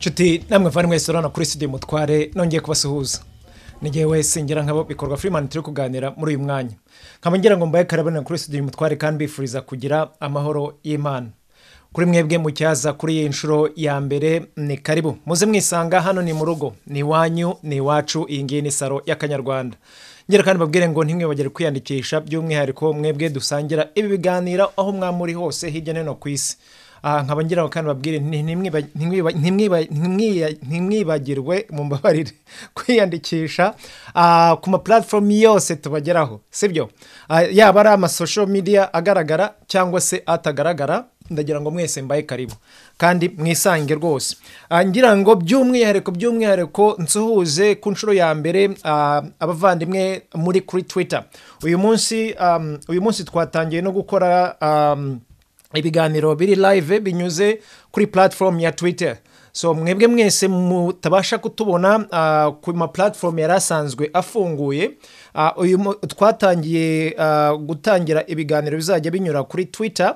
Nshuti namwe mvana mwese urabona kuri studio Mutware, nongeye kubasuhuza. Ni jyewe Singirankabo Bikorwa Freeman turi kuganira muri uyu mwanya. Nkaba ngira ngo mbaye karabona kuri studio Mutware kandi bifuriza kugira amahoro y'Imana. Kuri mwebwe mucyaza kuri iyi nshuro ya mbere ni karibu. Muze mwisanga, hano ni mu rugo, ni iwanyu, ni iwacu, iyi ngiyi ni salo y'Akanyarwanda. Ngira kandi babwire ngo ntimwibagire kwiyandikisha, by'umwihariko mwebwe dusangira ibi biganiro aho mwamuri hose hirya no hino ku isi. Nkaba ngira ngo kandi babwire ntimwibagirwe, mumbabarire, kwiyandikisha ku ma platform yose tubageraho, sibyo? Yaba ari ama social media agaragara cyangwa se atagaragara, ndagira ngo mwese mbaye karibu kandi mwisange rwose. Ngira ngo by'umwihariko nsuhuze ku nshuro ya mbere abavandimwe muri kuri Twitter. Uyu munsi twatangiye no gukora ibiganiro biri live binyuze kuri platform ya Twitter. So mwebwe mwese mutabasha kutubona ku ma platform yari asanzwe afunguye, twatangiye gutangira ibiganiro bizajya binyura kuri Twitter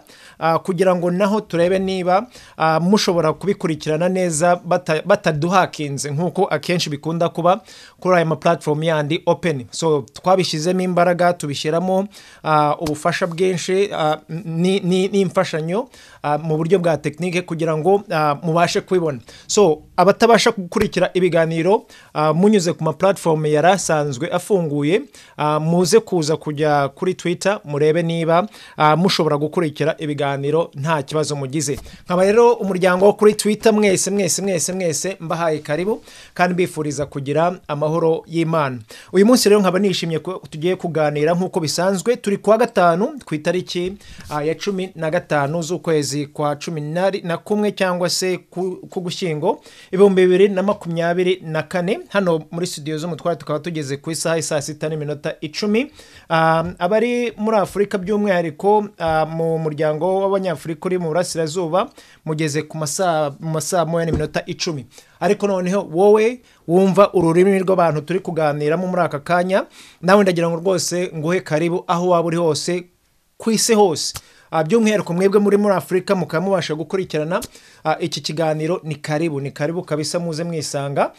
kugira ngo naho turebe niba mushobora kubikurikirana neza bataduhakinze nk'uko akenshi bikunda kuba kuri aya ma platform yandi open. So twabishyizemo imbaraga, tubishyiramo ubufasha bwinshi n'imfashanyo mu buryo bwa tekinike kugira ngo mubashe kubibona. So abatabasha gukurikira ibiganiro munyuze ku ma platform yari asanzwe afunguye, muze kuza kujya kuri Twitter murebe niba mushobora gukurikira ibiganiro nta kibazo mugize. Nkaba rero umuryango wo kuri Twitter mwese mwese mwese mwese mbahaye karibu kandi mbifuriza kugira amahoro y'Imana. Uyu munsi rero nkaba nishimye ko tugiye kuganira nk'uko bisanzwe. Turi kuwa gatanu ku itariki ya 15 z'ukwezi kwa 11 cyangwa se k'Ugushyingo 2024. Hano muri studio z'Umutware tukaba tugeze ku isaha ya saa 6:10. Abari muri Afurika, by'umwihariko mu muryango w'Abanyafurika uri mu burasirazuba, mugeze ku masaha mu masaa 1:10. Ariko noneho wowe wumva ururimi rw'abantu turi kuganiramo muri aka kanya, nawe ndagira ngo rwose nguhe karibu aho waba uri hose ku isi hose. By'umwihariko mwebwe muri Afurika mukaba mubasha gukurikirana iki kiganiro, ni karibu, ni karibu kabisa, muze mwisanga.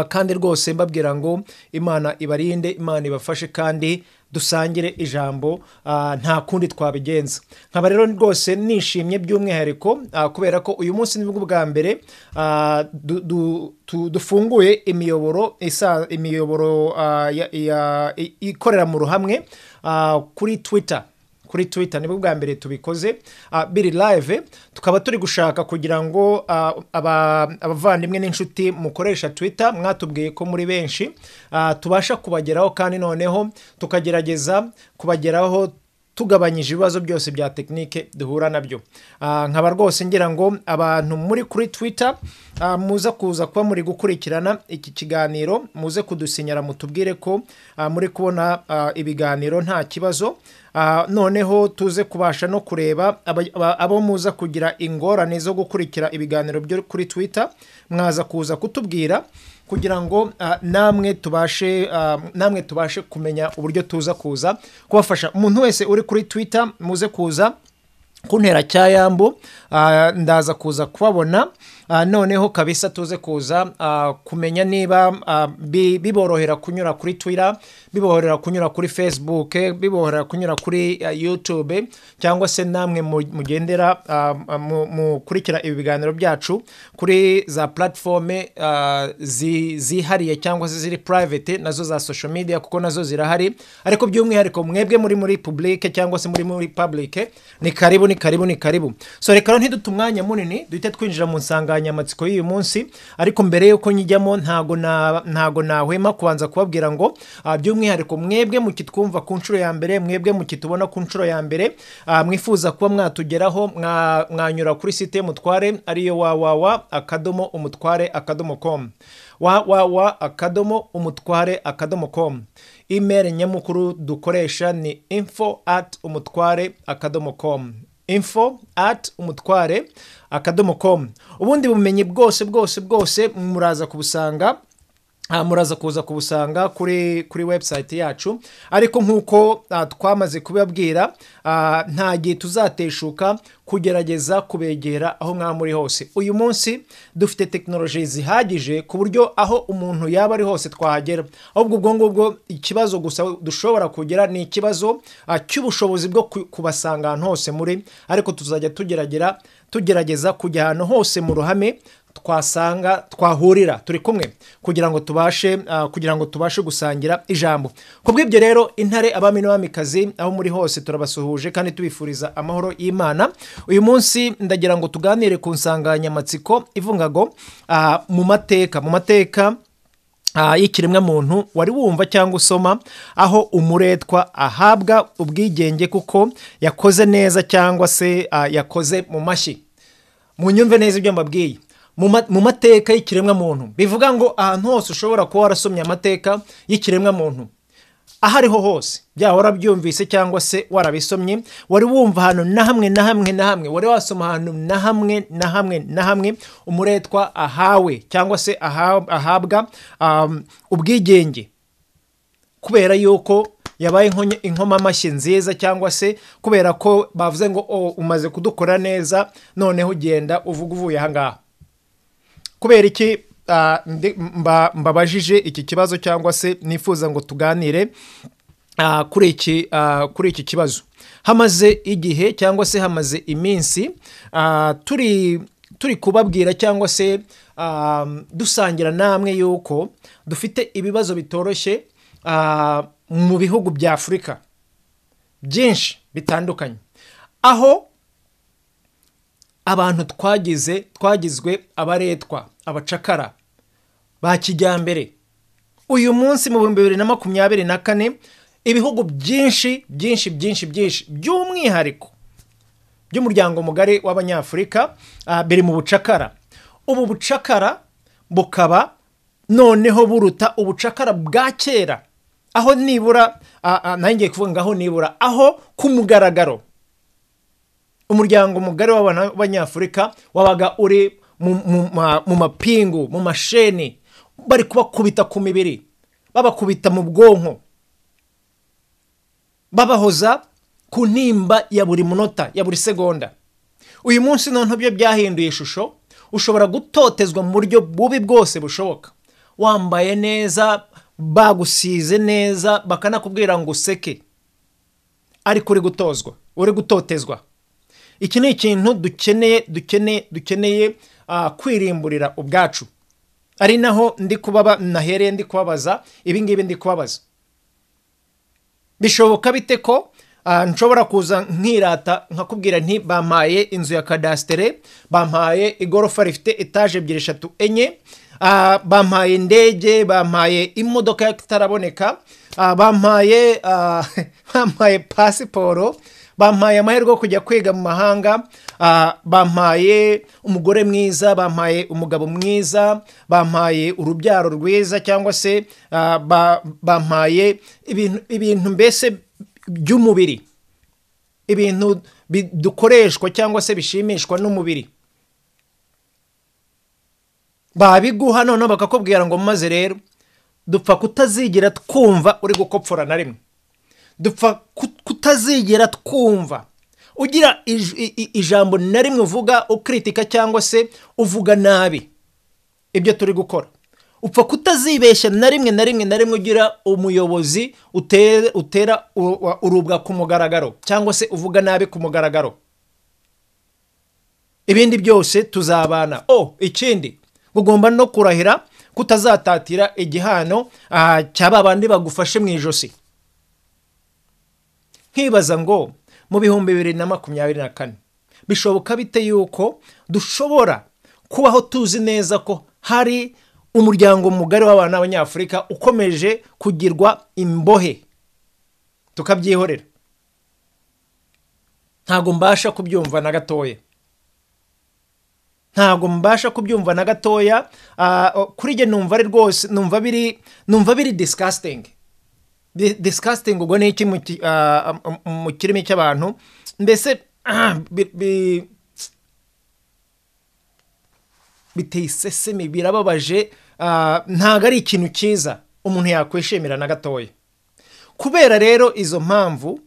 Kandi rwose mbabwira ngo Imana ibarinde, Imana ibafashe kandi dusangire ijambo, nta kundi twabigenza. Nkaba rero rwose nishimye by'umwihariko kubera ko uyu munsi nibwo bwa mbere dufunguye imiyoboro isa imiyoboro ikorera mu ruhamwe kuri Twitter. Kuri Twitter nibwo bwa mbere tubikoze biri live. Tukaba turi gushaka kugira ngo abavandimwe n'inshuti mukoresha Twitter, mwatubwiye ko muri benshi, tubasha kubageraho kandi noneho tukagerageza kubageraho tugabanyije ibibazo byose bya tekinike duhura nabyo. Nkaba rwose ngira ngo abantu muri kuri Twitter muza kuza kuba muri gukurikirana iki kiganiro, muze kudusinyara mutubwire ko muri kubona ibiganiro nta kibazo. Noneho tuze kubasha no kureba abo muza kugira ingorane zo gukurikira ibiganiro byo kuri Twitter, mwaza kuza kutubwira kugira ngo namwe tubashe kumenya uburyo tuza kuza kubafasha. Umuntu wese uri kuri Twitter muze kuza kuntera cyayambu, ndaza kuza kubabona. Noneho kabisa tuze kuza kumenya niba biborohera kunyura kuri Twitter, biborohera kunyura kuri Facebook, biborohera kunyura kuri YouTube, cyangwa se namwe mugendera mukurikira ibi biganiro byacu kuri za platform zihariye cyangwa se ziri private nazo za social media, kuko nazo zirahari. Ariko by'umwihariko mwebwe muri public cyangwa se muri public, ni karibu, ni karibu, ni karibu. So reka rero ntidute umwanya munini, duhite twinjira mu nsanganyamatsiko y'uyu munsi. Ariko mbere yuko nyijyamo, ntago nahwema kubanza kubabwira ngo by'umwihariko mwebwe mukitwumva ku nshuro ya mbere, mwebwe mukitubona ku nshuro ya mbere, mwifuza kuba mwatugeraho, mwanyura kuri site Mutware, ariyo www.umutware.com, www.umutware.com. Email nyamukuru dukoresha ni info@umutware.com, info@umutware.com. Ubundi bumenyi bwose bwose bwose muraza kubusanga Muraza kuza kubusanga kuri website yacu. Ariko nk'uko twamaze kubabwira, nta gihe tuzateshuka kugerageza kubegera aho mwaba muri hose. Uyu munsi dufite tekinoloji zihagije ku buryo aho umuntu yaba ari hose twahagera. Ahubwo ubwo ngubwo ikibazo gusa dushobora kugira ni ikibazo cy'ubushobozi bwo kubasanga ahantu hose muri, ariko tuzajya tugerageza kujya ahantu hose mu ruhame twasanga twahurira turi kumwe kugira ngo tubashe gusangira ijambo. Ku bw'ibyo rero, intare, abami n'abamikazi, aho muri hose turabasuhuje kandi tubifuriza amahoro y'Imana. Uyu munsi ndagira ngo tuganire ku nsanganyamatsiko ivuga ngo mu mateka y'ikiremwa muntu wari wumva cyangwa usoma aho umuretwa ahabwa ubwigenge kuko yakoze neza cyangwa se yakoze mu mashyi. Munyumve neza ibyo mbabwiye. Mu mateka y'ikiremwa muntu, bivuga ngo ahantu hose ushobora kuba warasomye amateka y'ikiremwa muntu, aho ariho hose, byaba warabyumvise cyangwa se warabisomye, wari wumva ahantu na hamwe na hamwe na hamwe, wari wasoma ahantu na hamwe na hamwe na hamwe umuretwa ahawe cyangwa se ahabwa ubwigenge kubera yuko yabaye inkomamashyi nziza, cyangwa se kubera ko bavuze ngo umaze kudukora neza, noneho ugenda uvuga uvuye aha ngaha. Kubera iki mbabajije iki kibazo cyangwa se nifuza ngo tuganire kuri iki kibazo? Hamaze igihe cyangwa se hamaze iminsi turi kubabwira cyangwa se dusangira namwe yuko dufite ibibazo bitoroshye mu bihugu bya Afurika byinshi bitandukanye, aho abantu twagizwe abaretwa, abacakara ba kijyambere. Uyu munsi mu 2024 ibihugu byinshi byinshi byinshi byinshi by'umwihariko by'umuryango mugari w'Abanyafurika biri mu bucakara. Ubu bucakara bukaba noneho buruta ubucakara bwa kera, aho nibura nangiye kuvuga ngaho nibura aho ku mugaragaro umuryango mugari w'Abanyafurika wabaga uri mu mapingu, mu masheni, bari kubakubita ku mibiri, babakubita mu bwonko, babahoza ku ntimba ya buri munota, ya buri segonda. Uyu munsi noneho byo byahinduye ishusho, ushobora gutotezwa mu buryo bubi bwose bushoboka, wambaye neza, bagusize neza, bakanakubwira ngo useke, ariko uri gutozwa, uri gutotezwa. Iki ni ikintu dukeneye kwirimburira ubwacu. Ari naho ndi kubaba nahereye ndi kubabaza ibi ngibi ndi kubabaza. Bishoboka bite ko nshobora kuza nkirata nkakubwira nti bampaye inzu ya kadastere, bampaye igorofa rifite etage 2 3 4, bampaye indege, bampaye imodoka itaraboneka, bampaye bampaye pasiporo, bampaye amahirwe yo kujya kwiga mu mahanga, bampaye umugore mwiza, bampaye umugabo mwiza, bampaye urubyaro rwiza, cyangwa se bampaye ibintu mbese by'umubiri, ibintu dukoreshwa cyangwa se bishimishwa n'umubiri. Babiguha noneho bakakubwira ngo maze rero dupfa kutazigira twumva uri gukopfora na rimwe, dupfa kutazigera twumva ugira ijambo na rimwe uvuga ukritika cyangwa se uvuga nabi ibyo turi gukora. Upfa kutazibeshya na rimwe na rimwe na rimwe ugira umuyobozi utera urubwa ku mugaragaro cyangwa se uvuga nabi ku mugaragaro. Ibindi byose tuzabana. Ikindi ugomba no kurahira kutazatatira igihano cyaba bandi bagufashe mu ijosi. Nkibaza ngo mu 2024 bishoboka bite yuko dushobora kubaho tuzi neza ko hari umuryango mugari w'abana b'Abanyafurika ukomeje kugirwa imbohe tukabyihorera? Ntago mbasha kubyumva na gatoya, ntago mbasha kubyumva na gatoya. Kuri jye numva ari rwose, numva biri disgusting. Disgusting ubwo ni iki mu kirimi cy'abantu mbese? Biteye isesemi, birababaje. ntabwo ari ikintu cyiza umuntu yakwishimira na gatoya. Kubera rero izo mpamvu,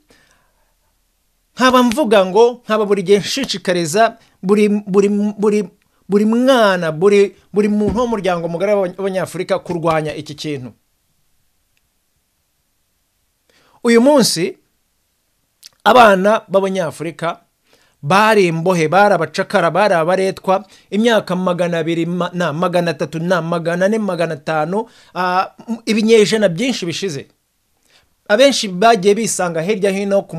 nkaba mvuga ngo nkaba buri gihe nshishikariza buri mwana, buri muntu w'umuryango mugari w'Abanyafurika kurwanya iki kintu. Uyu munsi abana b'Abanyafurika bari imbohe, bari abacakara, bari abaretwa imyaka 200 na 300 na 400, 500, ibinyejana byinshi bishize. Abenshi bagiye bisanga hirya hino ku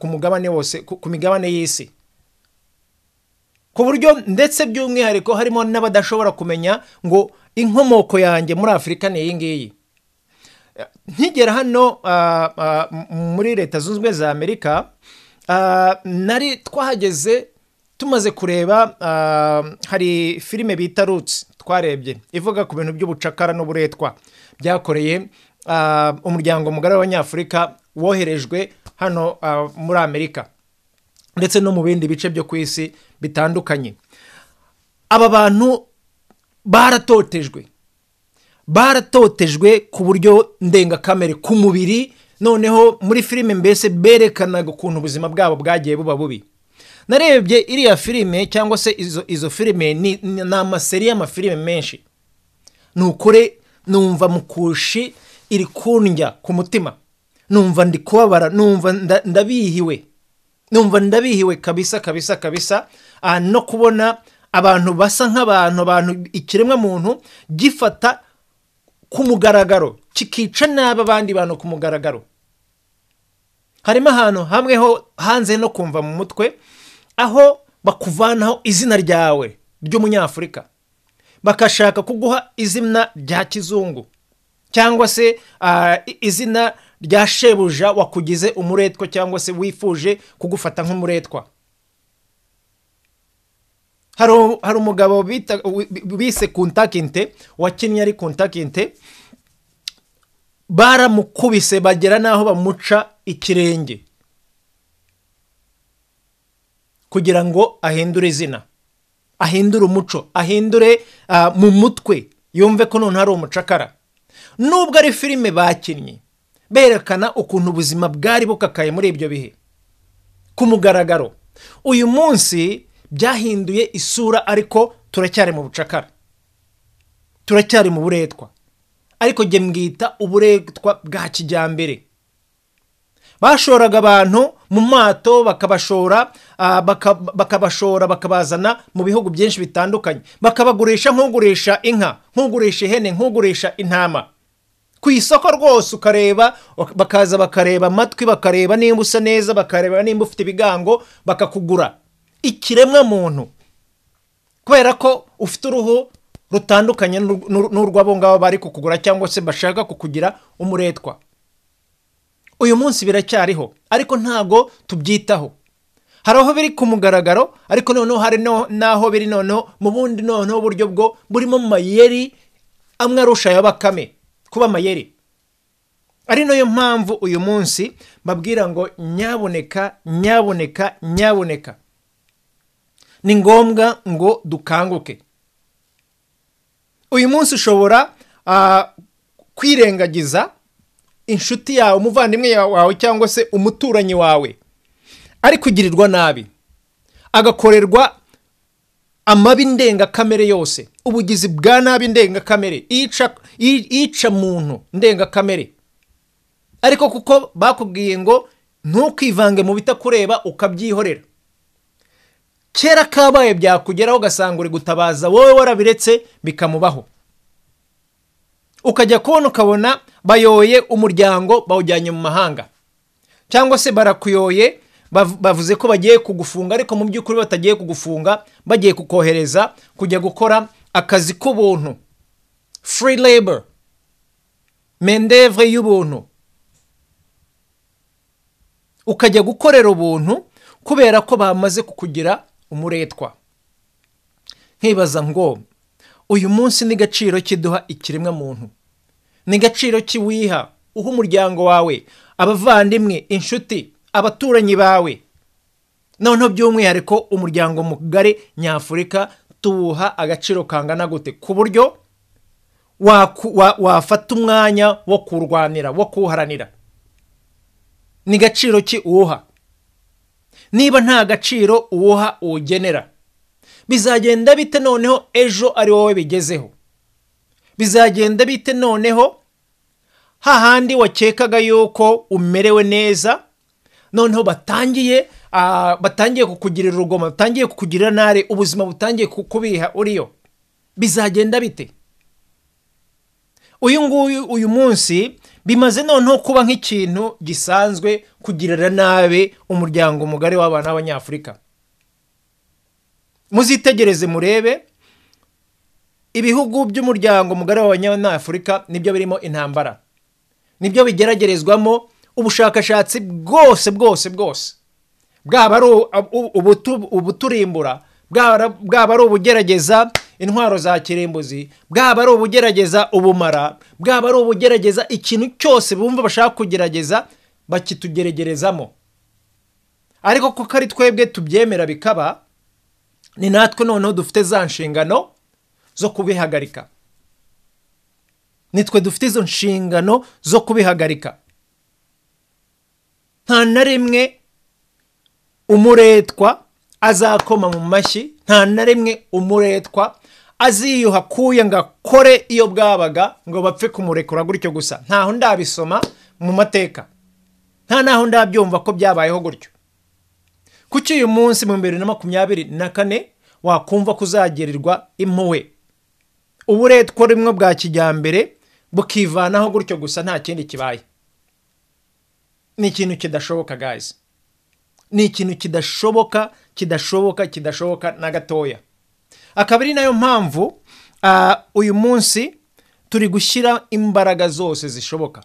mugabane wose, ku migabane y'isi, ku buryo ndetse by'umwihariko harimo n'abadashobora kumenya ngo inkomoko yanjye muri Afurika ni iyi ngiyi. Nkigera hano muri Leta Zunze Ubumwe za Amerika, nari twahageze tumaze kureba, hari filime bita Roots twarebye ivuga ku bintu by'ubucakara n'uburetwa byakoreye umuryango mugari w'Abanyafurika woherejwe hano muri Amerika ndetse no mu bindi bice byo ku isi bitandukanye. Aba bantu baratotejwe ku buryo ndengakamere ku mubiri. Noneho muri filime mbese berekanaga ukuntu ubuzima bwabo bwagiye buba bubi. Narebye iriya filime cyangwa se izo filime ni amaseri y'amafilime menshi, nukuri numva mukushi iri kundya ku mutima, numva ndi kubabara, numva ndabihiwe, numva ndabihiwe kabisa kabisa kabisa. No kubona abantu basa nk'abantu, abantu ikiremwa muntu gifata ku mugaragaro kikica nabi abandi bantu ku mugaragaro. Harimo ahantu hamwe ho hanze no kumva mu mutwe, aho bakuvanaho izina ryawe ry'Umunyafurika bakashaka kuguha izina rya kizungu cyangwa se izina rya shebuja wakugize umuretwa cyangwa se wifuje kugufata nk'umuretwa. Hari umugabo bise Kuntakinte, wakinnye ari Kuntakinte, baramukubise bagera naho bamuca ikirenge kugira ngo ahindure izina, ahindure umuco, ahindure mu mutwe, yumve ko none hari umucakara. Nubwo ari filime bakinnye berekana ukuntu ubuzima bwari bukakaye muri ibyo bihe ku mugaragaro, uyu munsi byahinduye isura, ariko turacyari mu bucakara, turacyari mu buretwa, ariko jye mbwita uburetwa bwa kijyambere. Bashoraga abantu mu mato, bakabashora bakabazana mu bihugu byinshi bitandukanye, bakabagurisha nk'ugurisha inka, nk'ugurisha ihene, nk'ugurisha intama ku isoko rwose. Ukareba, bakaza bakareba amatwi, bakareba nimba usa neza, bakareba nimba ufite ibigango, bakakugura. Ikiremwa muntu, kubera ko ufite uruhu rutandukanye n'urw'abo ngabo bari kukugura cyangwa se bashaka kukugira umuretwa. Uyu munsi biracyariho, ariko ntago tubyitaho. Hari aho biri ku mugaragaro, ariko noneho hari naho biri noneho mu bundi noneho buryo bwo burimo mayeri amwe arusha ya Bakame kuba mayeri. Ari nayo mpamvu uyu munsi mbabwira ngo nyaboneka, nyaboneka, nyaboneka, ni ngombwa ngo dukanguke. Uyu munsi ushobora kwirengagiza inshuti yawe, umuvandimwe wawe cyangwa se umuturanyi wawe ari kugirirwa nabi, agakorerwa amabi ndengakamere yose, ubugizi bwa nabi ndengakamere, yica muntu ndengakamere, ariko kuko bakubwiye ngo ntukivange mu bitakureba ukabyihorera, kera kabaye byakugeraho ugasanga uri gutabaza wowe warabiretse bikamubaho. Ukajya kubona ukabona bayoye umuryango bawujyanye mu mahanga, cyangwa se barakuyoye bavuze ko bagiye kugufunga, ariko mu by'ukuri batagiye kugufunga, bagiye kukohereza kujya gukora akazi k'ubuntu, free labor, main d'oeuvre y'ubuntu. Ukajya gukorera ubuntu kubera ko bamaze kukugira umuretwa. Nkibaza ngo uyu munsi ni gaciro kiduha ikiremwa muntu, ni gaciro kiwiha uha umuryango wawe, abavandimwe, inshuti, abaturanyi bawe, noneho by'umwihariko umuryango mugari nyafurika tuwuha agaciro kangana gute, ku buryo Wafata umwanya wo kurwanira, wo kuwuharanira? Ni gaciro ki uwuha? Niba nta gaciro uwuha, uwugenera, bizagenda bite noneho ejo ari wowe bigezeho? Bizagenda bite noneho hahandi wakekaga yuko umerewe neza, noneho batangiye kukugirira urugomo, batangiye kukugirira nabi, ubuzima butangiye kukubiha uriyo? Bizagenda bite? Uyu nguyu uyu munsi bimaze noneho kuba nk'ikintu gisanzwe kugirira nabi umuryango mugari w'abana b'Abanyafurika. Muzitegereze murebe, ibihugu by'umuryango mugari w'Abanyafurika nibyo birimo intambara, nibyo bigeragerezwamo ubushakashatsi bwose bwose bwose, bwaba ari ubuturimbura, bwaba ari ubugerageza intwaro za kirimbuzi, bwaba ari ubugerageza ubumara, bwaba ari ubugerageza ikintu cyose bumva bashaka kugerageza, bakitugeregerezamo. Ariko kuko ari twebwe tubyemera bikaba, ni natwe noneho dufite za nshingano zo kubihagarika. Nitwe dufite izo nshingano zo kubihagarika. Nta na rimwe umuretwa azakoma mu mashyi, nta na rimwe umuretwa aziyuha kuya ngo akore iyo bwabaga ngo bapfe kumurekura gutyo gusa. Ntaho ndabisoma mu mateka, nta naho ndabyumva ko byabayeho gutyo. Kuki uyu munsi mu 2024 wakumva kuzagirirwa impuhwe, uburetwa rimwe bwa kijyambere bukivanaho gutyo gusa nta kindi kibaye? Ni ikintu kidashoboka, guys, ni ikintu kidashoboka, kidashoboka, kidashoboka na gatoya. Akaba ari nayo mpamvu uyu munsi turi gushyira imbaraga zose zishoboka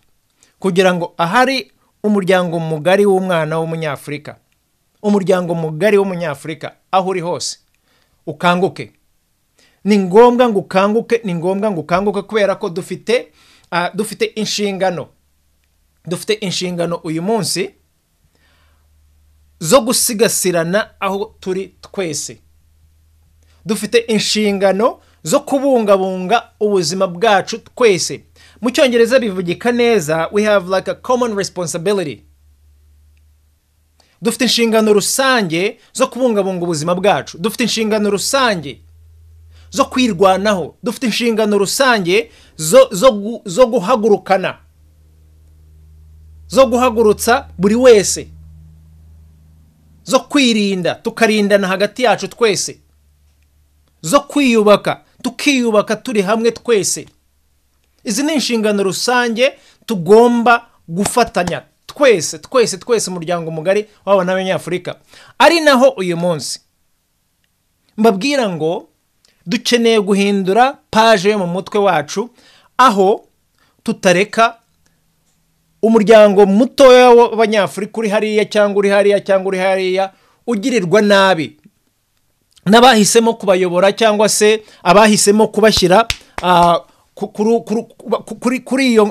kugira ngo ahari umuryango mugari w'umwana w'Umunyafurika, umuryango mugari w'Umunyafurika, aho uri hose ukanguke. Ni ngombwa ngo ukanguke, ni ngombwa ngo ukanguke, kubera ko dufite inshingano, dufite inshingano uyu munsi zo gusigasirana aho turi twese. Dufite inshingano zo kubungabunga ubuzima bwacu twese. Mu Cyongereza bivugika neza: we have like a common responsibility. Dufite inshingano rusange zo kubungabunga ubuzima bwacu, dufite inshingano rusange zo kwirwanaho, dufite inshingano rusange zo guhagurukana, zo guhagurutsa buri wese, zo kwirinda, tukarindana hagati yacu twese, zo kwiyubaka, tukiyubaka turi hamwe twese. Izi ni inshingano rusange tugomba gufatanya twese, twese, twese, umuryango mugari w'abana b'Abanyafurika. Ari naho uyu munsi mbabwira ngo dukeneye guhindura page yo mu mutwe wacu, aho tutareka umuryango mutoya w'Abanyafurika uri hariya cyangwa uri hariya cyangwa uri hariya ugirirwa nabi n'abahisemo kubayobora cyangwa se abahisemo kubashyira kuri iyo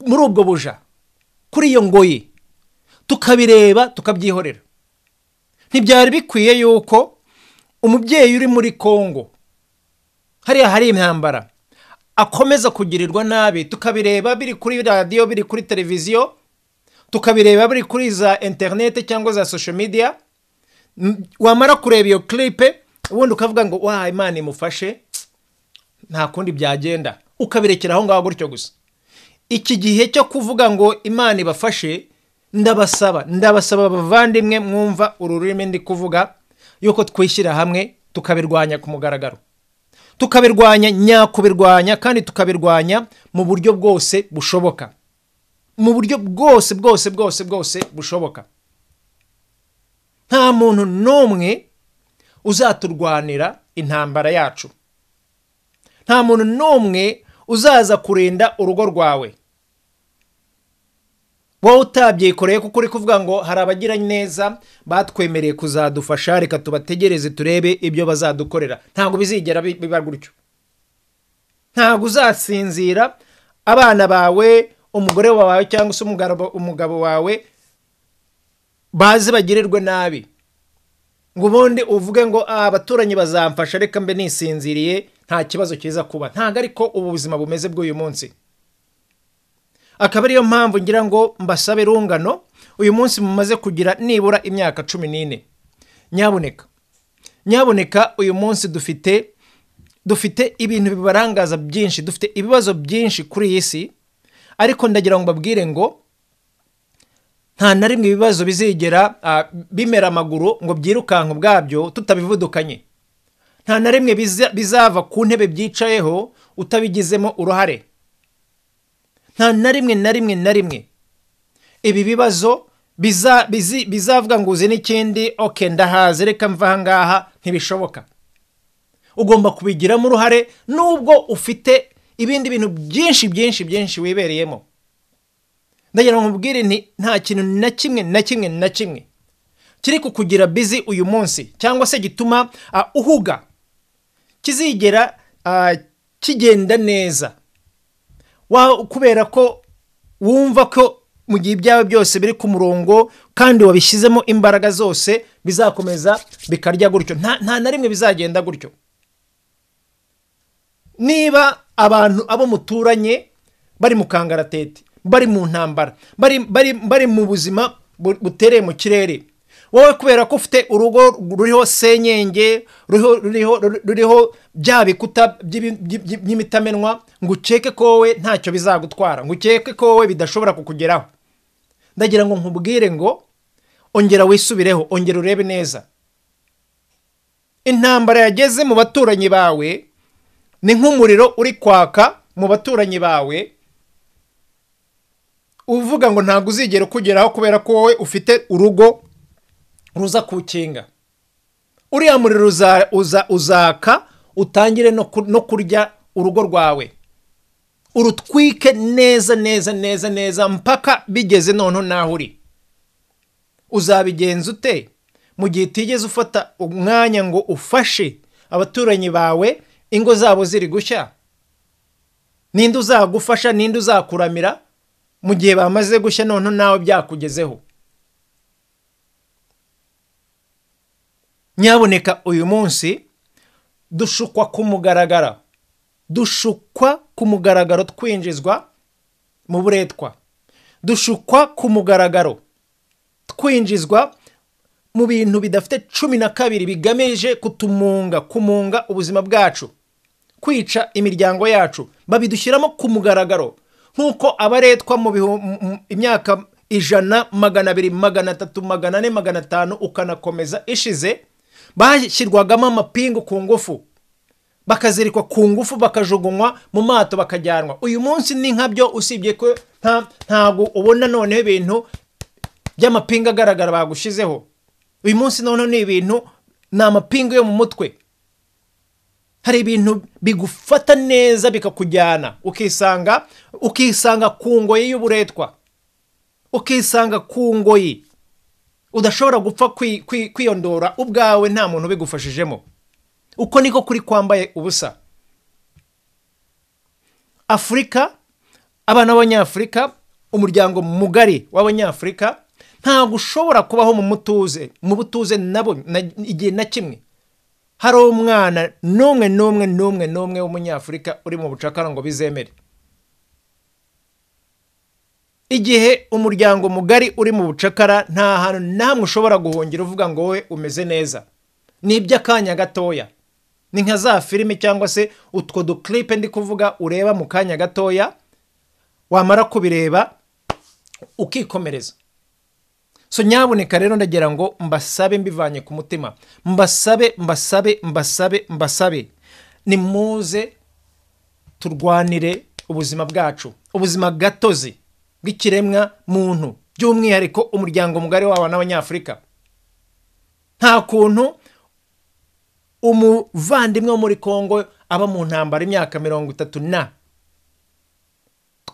muri ubwo buja, kuri iyo ngoyi, tukabireba tukabyihorera. Ntibyari bikwiye yuko umubyeyi uri muri Kongo hariya hari intambara akomeza kugirirwa nabi, tukabireba biri kuri radiyo, biri kuri televiziyo, tukabireba biri kuri za interineti cyangwa za social media. Wamara kureba iyo clip, ubundi ukavuga ngo: "Wa, Imana imufashe, nta kundi byagenda," ukabirekera aho ngaho gutyo gusa. Iki gihe cyo kuvuga ngo Imana ibafashe, ndabasaba, ndabasaba abavandimwe mwumva uru rurimi ndi kuvuga, yuko twishyira hamwe tukabirwanya ku mugaragaro, tukabirwanya nyakubirwanya, kandi tukabirwanya mu buryo bwose bushoboka, mu buryo bwose bwose bwose bwose bushoboka. Nta muntu n'umwe uzaturwanira intambara yacu, nta muntu n'umwe uzaza kurinda urugo rwawe wowe utabyikoreye, kuko uri kuvuga ngo hari abagira neza batwemereye kuzadufasha, reka tubategereze turebe ibyo bazadukorera. Ntabwo bizigera biba gutyo. Ntabwo uzasinzira abana bawe, umugore wawe cyangwa se umugabo wawe baze bagirirwe nabi, ngo ubundi uvuge ngo: "Abaturanyi bazamfasha, reka mbe nisinziriye." nta kibazo kiza kuba. Ntabwo ariko ubu buzima bumeze bw'uyu munsi. Akaba ariyo mpamvu ngira ngo mbasabe rungano, uyu munsi mumaze kugira nibura imyaka 14, nyaboneka nyaboneka, uyu munsi dufite ibintu bibarangaza byinshi, dufite ibibazo byinshi kuri iyi si, ariko ndagira ngo mbabwire ngo nta na rimwe ibibazo bizigera bimera amaguru ngo byirukanke ubwabyo tutabivudukanye. Nta na rimwe bizava ku ntebe byicayeho utabigizemo uruhare. Nta na rimwe na rimwe na rimwe ibi bibazo bizavuga ngo uzi n'ikindi, okay ndahaze reka mva aha ngaha, ntibishoboka. Ugomba kubigiramo uruhare nubwo ufite ibindi bintu byinshi byinshi byinshi wibereyemo. Ndagira ngo nkubwire nti nta kintu na kimwe na kimwe na kimwe kiri kukugira busy uyu munsi cyangwa se gituma uhuga kizigera kigenda neza kubera ko wumva ko mu gihe ibyawe byose biri ku murongo kandi wabishyizemo imbaraga zose bizakomeza bikarya gutyo. Nta na rimwe bizagenda gutyo. Niba abantu abo muturanye bari mu kangaratete, bari mu ntambara, bari mu buzima butereye mu kirere, wowe kubera ko ufite urugo ruriho senyenge, ruriho bya bikuta by'imitamenwa, ngo ukeke ko wowe ntacyo bizagutwara, ngo ukeke ko wowe bidashobora kukugeraho, ndagira ngo nkubwire ngo ongera wisubireho, ongera urebe neza. Intambara yageze mu baturanyi bawe ni nk'umuriro uri kwaka mu baturanyi bawe, uvuga ngo ntabwo uzigera ukugeraho kubera ko wowe ufite urugo ruza kukinga. Uriya muriro uzaka utangire no kurya urugo rwawe, urutwike neza neza neza neza mpaka bigeze noneho naho uri. Uzabigenza ute mu gihe utigeze ufata umwanya ngo ufashe abaturanyi bawe ingo zabo ziri gushya? Ninde uzagufasha? Ninde uzakuramira mu gihe bamaze gushya noneho nawe byakugezeho? Nyaboneka uyu munsi dushukwa ku mugaragaro, dushukwa ku mugaragaro twinjizwa mu buretwa, dushukwa ku mugaragaro twinjizwa mu bintu bidafite 12 bigamije kutumunga, kumunga ubuzima bwacu, kwica imiryango yacu. Babidushyiramo ku mugaragaro nk'uko abaretwa mu imyaka 100, 200, 300, 400, 500 ukanakomeza ishize, bashyirwagamo amapingu ku ngufu, bakazirikwa ku ngufu, bakajugunywa mu mato, bakajyanwa. Uyu munsi ni nkabyo, usibye ko ntabwo ubona noneho ibintu by'amapingu agaragara bagushizeho. Uyu munsi noneho ni ibintu, ni amapingu yo mu mutwe. Hari ibintu bigufata neza bikakujyana, ukisanga ku ngoyi y'uburetwa, ukisanga ku ngoyi udashobora gupfa kwiyondora ubwawe nta muntu ubigufashijemo. Uko niko kuri kwambaye ubusa. Afurika, abana b'Abanyafurika, umuryango mugari w'Abanyafurika ntabwo ushobora kubaho mu mutuze, mu butuze nabo igihe na kimwe hari umwana n'umwe n'umwe n'umwe n'umwe w'Umunyafurika uri mu bucakara ngo bizemere. Igihe umuryango mugari uri mu bucakara, nta hantu namwe ushobora guhungira uvuga ngo wowe umeze neza. Ni iby'akanya gatoya, ni nka za filime cyangwa se utwo duklipe ndi kuvuga ureba mu kanya gatoya, wamara kubireba ukikomereza. So nyaboneka rero ndagira ngo mbasabe mbivanye ku mutima, mbasabe mbasabe mbasabe mbasabe, nimuze turwanire ubuzima bwacu, ubuzima gatozi bw'ikiremwa muntu, by'umwihariko umuryango mugari w'abana b'Abanyafurika. Nta kuntu umuvandimwe wo muri Kongo aba mu ntambara imyaka 30 na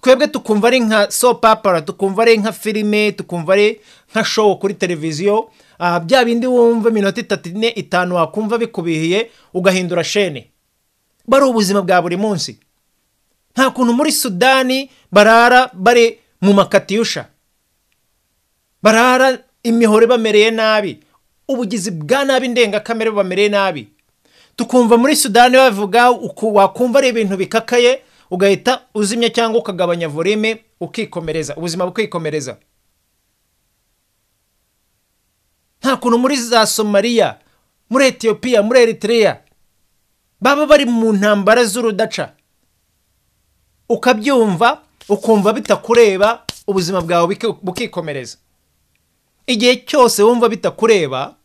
twebwe tukumva ari nka soap opera, tukumva ari nka filime, tukumva ari nka show kuri televiziyo, bya bindi wumva iminota 3, 4, 5 wakumva bikubihiye ugahindura shene. Bari ubuzima bwa buri munsi. Nta kuntu muri Sudani barara bari mu makatiyusha, barara imihoro bamereye nabi, ubugizi bwa nabi ndengakamere bamereye nabi. Tukumva muri Sudani bavuga, wakumva ari ibintu bikakaye ugahita uzimya cyangwa ukagabanya volume, ukikomereza ubuzima bukikomereza. Nta kuntu muri za Somalia, muri Ethiopia, muri Eritrea baba bari mu ntambara z'urudaca, ukabyumva ukumva bitakureba, ubuzima bwawe bukikomereza. Igihe cyose wumva bitakureba,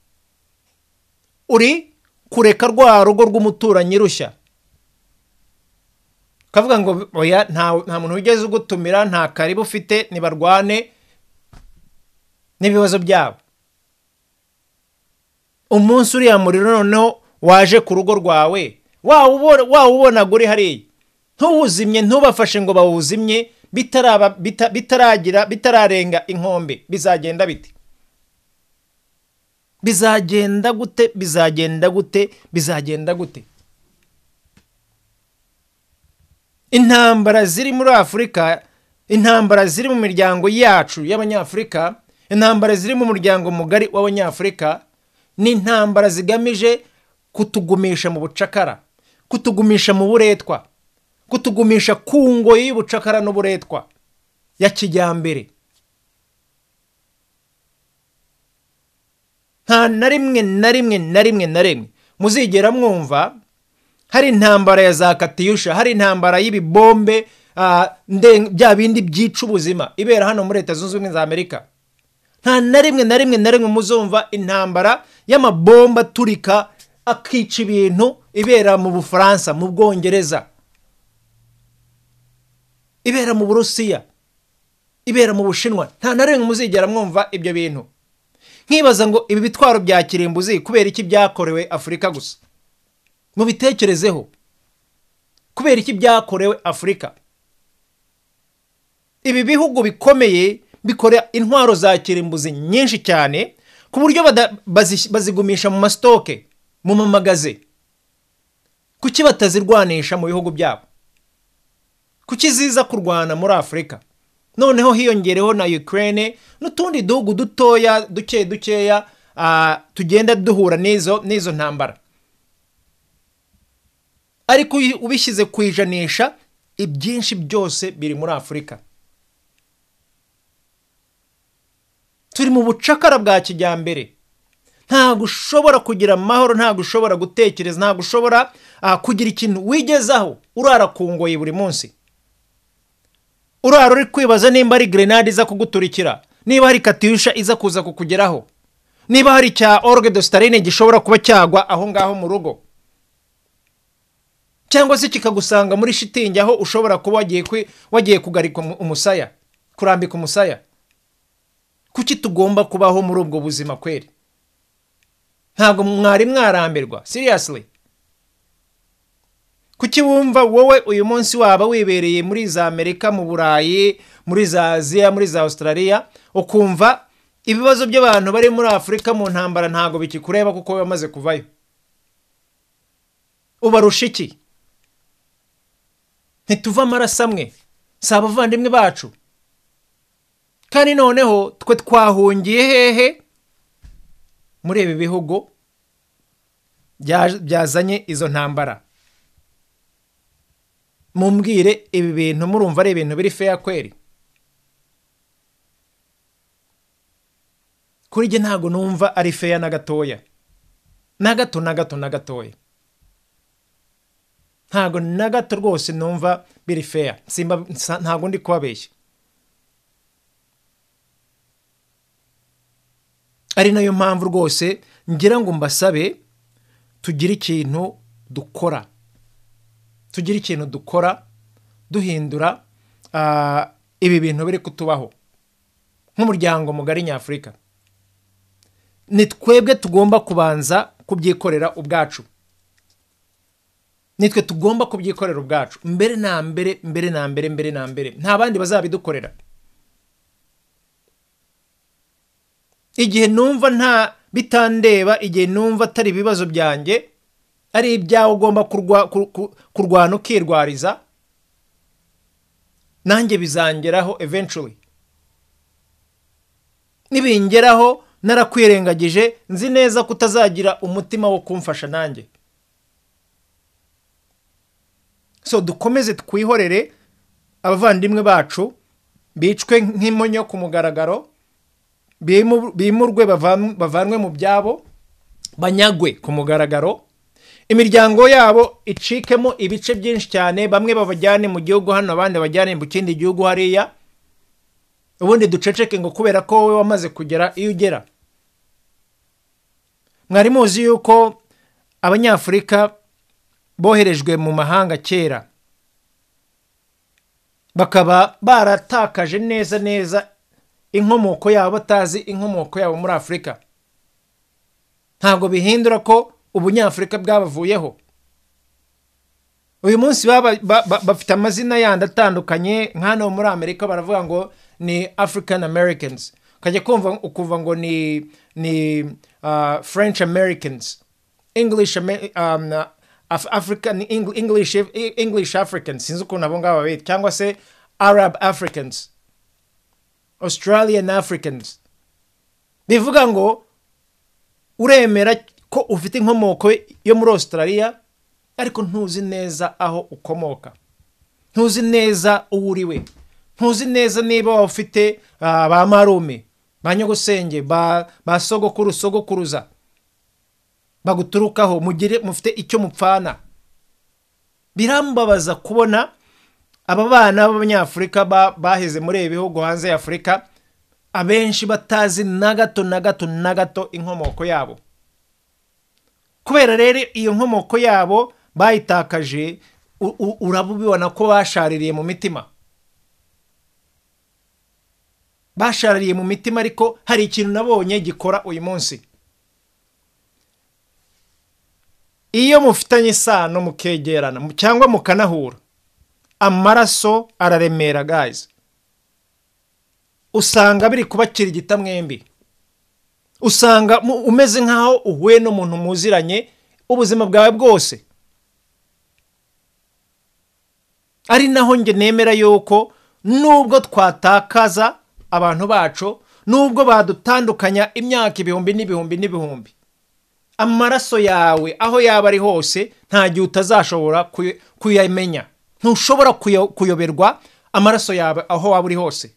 uri kureka rwa rugo rw'umuturanyi rushya, ukavuga ngo oya, nta muntu wigeze ugutumira, nta karibu ufite, nibarwane n'ibibazo byabo. Umunsi uriya muriro noneho waje ku rugo rwawe, wawubonaga uri hariya, ntuwuzimye, ntubafashe ngo bawuzimye, bitaragira, bitararenga inkombe, bizagenda bite? Bizagenda gute? Bizagenda gute? Bizagenda gute? Intambara ziri muri Afurika, intambara ziri mu miryango yacu y'Abanyafurika, intambara ziri mu muryango mugari w'Abanyafurika, ni intambara zigamije kutugumisha mu bucakara, kutugumisha mu buretwa, kutugumisha ku ngoyi y'ubucakara n'uburetwa ya kijyambere. Nta na rimwe na rimwe na rimwe na rimwe muzigera mwumva hari intambara ya za Katyusha, hari intambara y'ibibombe, bya bindi byica ubuzima ibera hano muri Leta Zunze Ubumwe za Amerika. Nta na rimwe na rimwe na rimwe muzumva intambara y'amabomba aturika akica ibintu ibera mu Bufaransa, mu Bwongereza, ibera mu Burusiya, ibera mu Bushinwa. Nta na rimwe muzigera mwumva ibyo bintu. Nkibaza ngo ibi bitwaro bya kirimbuzi kubera iki byakorewe Afurika gusa? Mubitekerezeho, kubera iki byakorewe Afurika? Ibi bihugu bikomeye bikora intwaro za kirimbuzi nyinshi cyane ku buryo bazigumisha mu mastoke, mu mamagaze. Kuki batazirwanisha mu bihugu byabo? Kuki ziza kurwana muri Afurika? Noneho hiyongereho na Ukraine n'utundi duhugu dutoya duke dukeya, tugenda duhura n'izo ntambara. Ariko ubishyize ku ijanisha, ibyinshi byose biri muri Afurika. Turi mu bucakara bwa kijyambere. Ntabwo ushobora kugira amahoro, ntabwo ushobora gutekereza, ntabwo ushobora kugira ikintu wigezaho. Urara ku ngoyi buri munsi, urara uri kwibaza nimba ari grenade iza kuguturikira, niba hari Katyusha iza kuza kukugeraho, niba hari cya orgue de Staline gishobora kuba cyagwa aho ngaho mu rugo, cyangwa se kikagusanga muri shitingi aho ushobora kuba wagiye kugarika umusaya, kurambika umusaya. Kuki tugomba kubaho muri ubwo buzima kweri? Ntabwo mwari mwarambirwa, seriously? Kuki wumva wowe uyu munsi waba wibereye muri za Amerika, mu Burayi, muri za Aziya, muri za Australia, ukumva ibibazo by'abantu bari muri Afurika mu ntambara ntabwo bikikureba kuko bamaze kuvayo? Ubarusha iki? Ntituva amaraso amwe, si abavandimwe bacu? Kandi noneho twe twahungiye hehe? Muri ibi bihugu byazanye izo ntambara. Mumbwire, ibi bintu murumva ari ibintu biri fair kweri? Kuri jye ntago numva ari fair na gatoya, na gato na gato na gatoya. Ntago na gato rwose numva biri fair. Simba, ntago ndi kubabeshya. Ari nayo mpamvu rwose ngira ngo mbasabe tugire ikintu dukora, tugire ikintu dukora duhindura ibi bintu biri kutubaho nk'umuryango mugari nyafurika. Ni twebwe tugomba kubanza kubyikorera ubwacu, nitwe tugomba kubyikorera ubwacu mbere na mbere, mbere na mbere, mbere na mbere. Nta bandi bazabidukorera. Igihe numva nta bitandeba, igihe numva atari ibibazo byanjye, ari ibyawe ugomba kurwana ukirwariza, nanjye bizangeraho eventually. Nibingeraho narakwirengagije, nzi neza ko utazagira umutima wo kumfasha nanjye. So dukomeze twihorere abavandimwe bacu bicwe nk'imonyo ku mugaragaro, bimurwe bavanwe mu byabo, banyagwe ku mugaragaro, imiryango yabo icikemo ibice byinshi cyane, bamwe babajyane mu gihugu hano, abandi babajyane mu kindi gihugu hariya, ubundi duceceke ngo kubera ko wowe wamaze kugera iyo ugera. Mwari muzi yuko Abanyafurika boherejwe mu mahanga kera bakaba baratakaje neza neza inkomoko yabo, batazi inkomoko yabo muri Afurika. Ntabwo bihindura ko ubunyafurika bwabavuyeho. Uyu munsi bafite amazina yandi atandukanye, nk'hano muri Amerika baravuga ngo ni African Americans, ukajya kumva ukuva ngo ni French Americans, English African, English Africans, sinzi ukuntu abo ngabo babita, cyangwa se Arab Africans, Australian Africans. Bivuga ngo uremera ko ufite inkomoko yo muri Australia, ariko ntuzi neza aho ukomoka, ntuzi neza uwo uriwe, ntuzi neza niba waba ufite ba marume, ba nyogosenge, ba sogokuru, sogokuruza baguturukaho, mugire mufite icyo mupfana. Birambabaza kubona aba bana b'Abanyafurika baheze muri ibi bihugu hanze ya Afurika, abenshi batazi na gato na gato na gato inkomoko yabo. Kubera rero iyo nkomoko yabo bayitakaje, urabubibona ko bashaririye mu mitima. Bashaririye mu mitima, ariko hari ikintu nabonye gikora uyu munsi. Iyo mufitanye isano mukegerana cyangwa mukanahura, amaraso araremera guys. Usanga biri kubakirigita mwembi. Usanga umeze nkaho uhuye n'umuntu muziranye ubuzima bwawe bwose. Ari naho nge nemera yuko nubwo twatakaza abantu bacu, nubwo badutandukanya imyaka ibihumbi n'ibihumbi n'ibihumbi, amaraso yawe aho yaba ari hose nta gihe utazashobora kuyamenya. Ntushobora kuyoberwa amaraso yawe aho waba uri hose.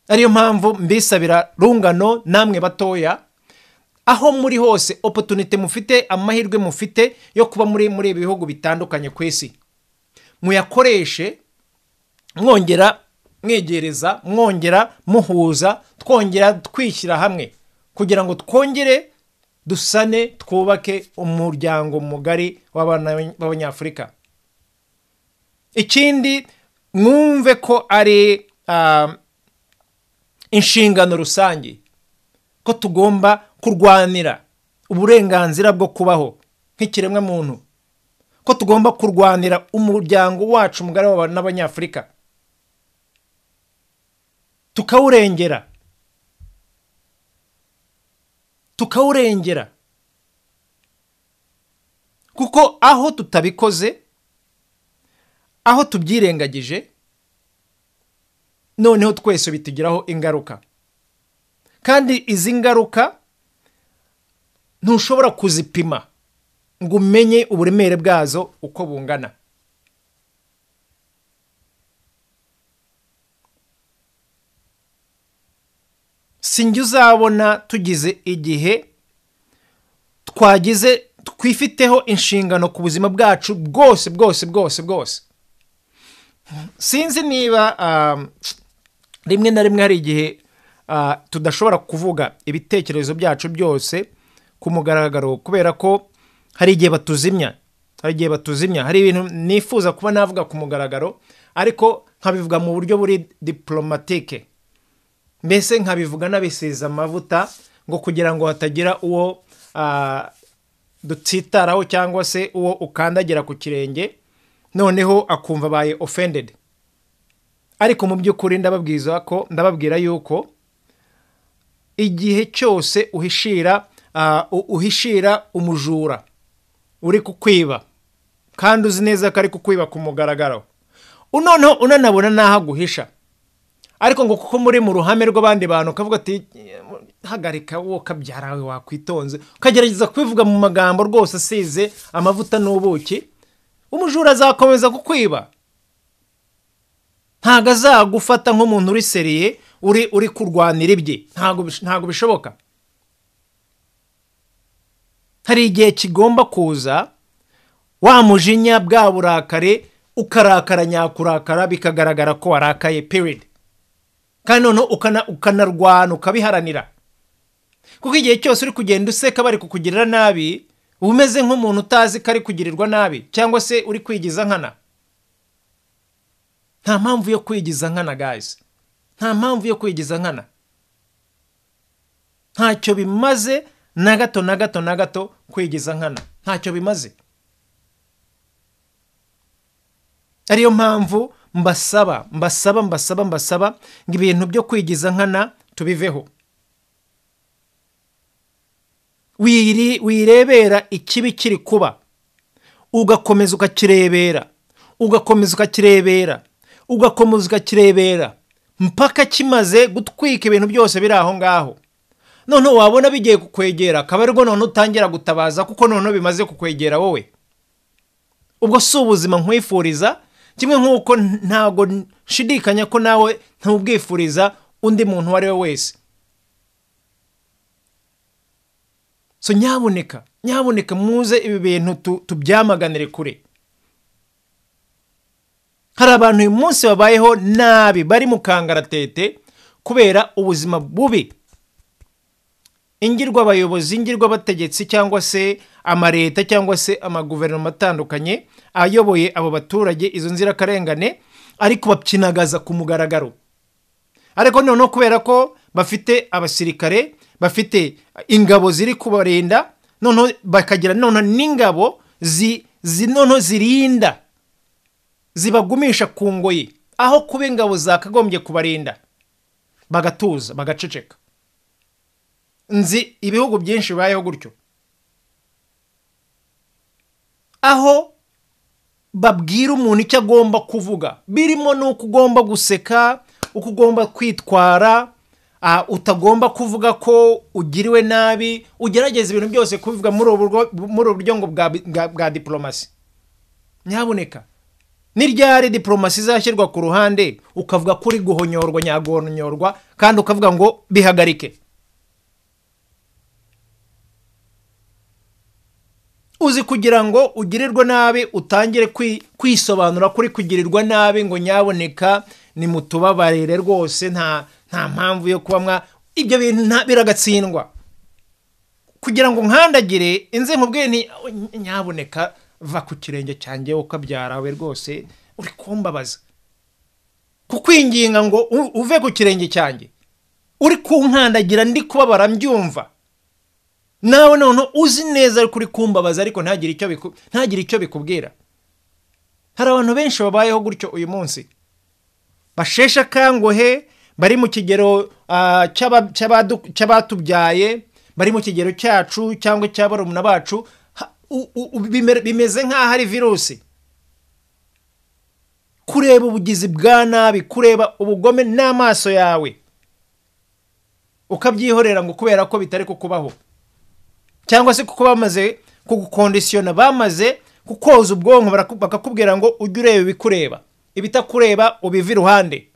Ariyo mpamvu mbisabira rungano namwe batoya, aho muri hose opportunity mufite, amahirwe mufite yo kuba muri ibihugu bitandukanye ku isi, muyakoreshe mwongera mwegereza, mwongera muhuza, twongera twishyira hamwe kugira ngo twongere dusane, twubake umuryango mugari w'Abanyafurika. Ikindi mwumve ko ari inshingano rusange ko tugomba kurwanira uburenganzira bwo kubaho nk'ikiremwa muntu, ko tugomba kurwanira umuryango wacu mugari w'Abanyafurika, tukawurengera, tukawurengera. Kuko aho tutabikoze, aho tubyirengagije, noneho twese bitugiraho ingaruka. Kandi izi ngaruka ntushobora kuzipima ngo umenye uburemere bwazo uko bungana. Sinjye uzabona tugize igihe twagize twifiteho inshingano ku buzima bwacu bwose bwose bwose bwose. Sinzi niba rimwe na rimwe hari igihe tudashobora kuvuga ibitekerezo byacu byose ku mugaragaro, kubera ko hari igihe batuzimya, hari igihe batuzimya. Hari ibintu nifuza kuba navuga ku mugaragaro, ariko nkabivuga mu buryo buri diplomatique, mbese nkabivuga nabisize amavuta ngo kugira ngo hatagira uwo dutsitaraho cyangwa se uwo ukandagira ku kirenge noneho akumva abaye offended. Ariko mu by'ukuri ndababwiza ko, ndababwira yuko igihe cyose uhishira umujura uri kukwiba, kandi uzi neza ko ari kukwiba ku mugaragaro, noneho unanabona naho aguhisha, ariko ngo kuko muri mu ruhame rw'abandi bantu ukavuga ati Hagarika wowe kabyarawe, wakwitonze ukagerageza kubivuga mu magambo rwose asize amavuta n'ubuki. Umujura azakomeza kukwiba, ntabwo azagufata nk'umuntu uri sérieux, uri kurwanira ibye. Ntabwo bishoboka. Hari igihe kigomba kuza wa mujinya, bwa burakare, ukarakara nyakurakara, bikagaragara ko warakaye, period. Kandi noneho ukanarwana, ukabiharanira, kuko igihe cyose uri kugenda useka bari kukugirira nabi, uba umeze nk'umuntu utazi ko ari kugirirwa nabi, cyangwa se uri kwigiza nkana. Nta mpamvu yo kwigiza nkana, guys, nta mpamvu yo kwigiza nkana. Ntacyo bimaze na gato, na gato, na gato. Kwigiza nkana ntacyo bimaze. Ariyo mpamvu mbasaba, mbasaba, mbasaba, mbasaba ngo ibintu byo kwigiza nkana tubiveho. Wirebera ikibi kiri kuba, ugakomeza ukakirebera, ugakomeza ukakirebera, ugakomeza ukakirebera mpaka kimaze gutwika ibintu byose biri aho ngaho. Noneho wabona bigiye kukwegera, akaba aribwo noneho utangira gutabaza, kuko noneho bimaze kukwegera wowe. Ubwo si ubuzima nkwifuriza, kimwe nk'uko ntabwo nshidikanya ko nawe ntubwifuriza undi muntu uwo ari we wese. So nyabuneka, nyabuneka, muze ibi bintu tubyamaganire kure. Hari abantu uyu munsi babayeho nabi, bari mu kangaratete kubera ubuzima bubi ingirwa abayobozi, ingirwa abategetsi, cyangwa se amaleta, cyangwa se amaguverinoma atandukanye ayoboye abo baturage, izo nzirakarengane, ariko babyinagaza ku mugaragaro. Ariko noneho kubera ko bafite abasirikare, bafite ingabo ziri kubarinda, noneho bakagira noneho n'ingabo noneho zirinda, zibagumisha ku ngoyi aho kuba ingabo zakagombye kubarinda, bagatuza, bagaceceka. Nzi ibihugu byinshi bibayeho gutyo, aho babwira umuntu icyo agomba kuvuga, birimo n'uko ugomba guseka, uko ugomba kwitwara, utagomba kuvuga ko ugiriwe nabi. Ugerageza ibintu byose kubivuga muri ubu buryo ngo bwa diporomasi. Nyabuneka, ni ryari diporomasi izashyirwa ku ruhande, ukavuga ko uri guhonyorwa nyaguhonyorwa, kandi ukavuga ngo bihagarike? Uzi kugira ngo ugirirwe nabi utangire kwisobanura kuri kugirirwa nabi, ngo nyaboneka nimutubabarire rwose, nta mpamvu yo kuba mwa ibyo bintu, biragatsindwa. Kugira ngo nkandagire inze nkubwiye nti nyaboneka va ku kirenge cyanjye, ukabyarawe rwose uri kumbabaza, kukwinginga ngo uve ku kirenge cyanjye, uri kunkandagira ndi kubabara mbyumva, nawe noneho uzi neza ariko uri kumbabaza, ariko ntagire icyo bikubwira. Hari abantu benshi babayeho gutyo uyu munsi, basheshe akanguhe, bari mu kigero cy'abatubyaye, bari mu kigero cyacu cyangwa icy'abarumuna bacu. Bimeze nk'aho ari virusi. Kureba ubugizi bwa nabi, kureba ubugome n'amaso yawe, ukabyihorera ngo kubera ko bitari kukubaho, cyangwa se kuko bamaze kugukondisiyona, bamaze kukoza ubwonko, bakakubwira ngo ujye ureba ibikureba, ibitakureba ubive iruhande,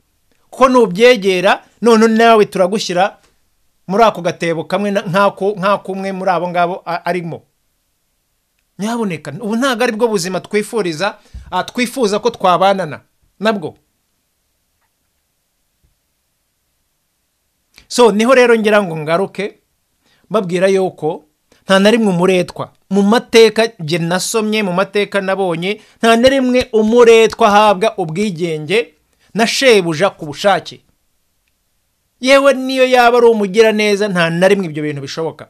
kuko nubyegera none nawe turagushyira muri ako gatebo kamwe nk'akumwe muri abo ngabo arimo. Nyabuneka, ubu ntabwo ari bwo buzima twifuza ko twabanana nabwo. So niho rero ngira ngo ngaruke mbabwira yuko nta na rimwe umuretwa, mu mateka njye nasomye, mu mateka nabonye, nta na rimwe umuretwa ahabwa ubwigenge na shebuja ku bushake. Yewe niyo yaba ari umugiraneza, nta na rimwe ibyo bintu bishoboka.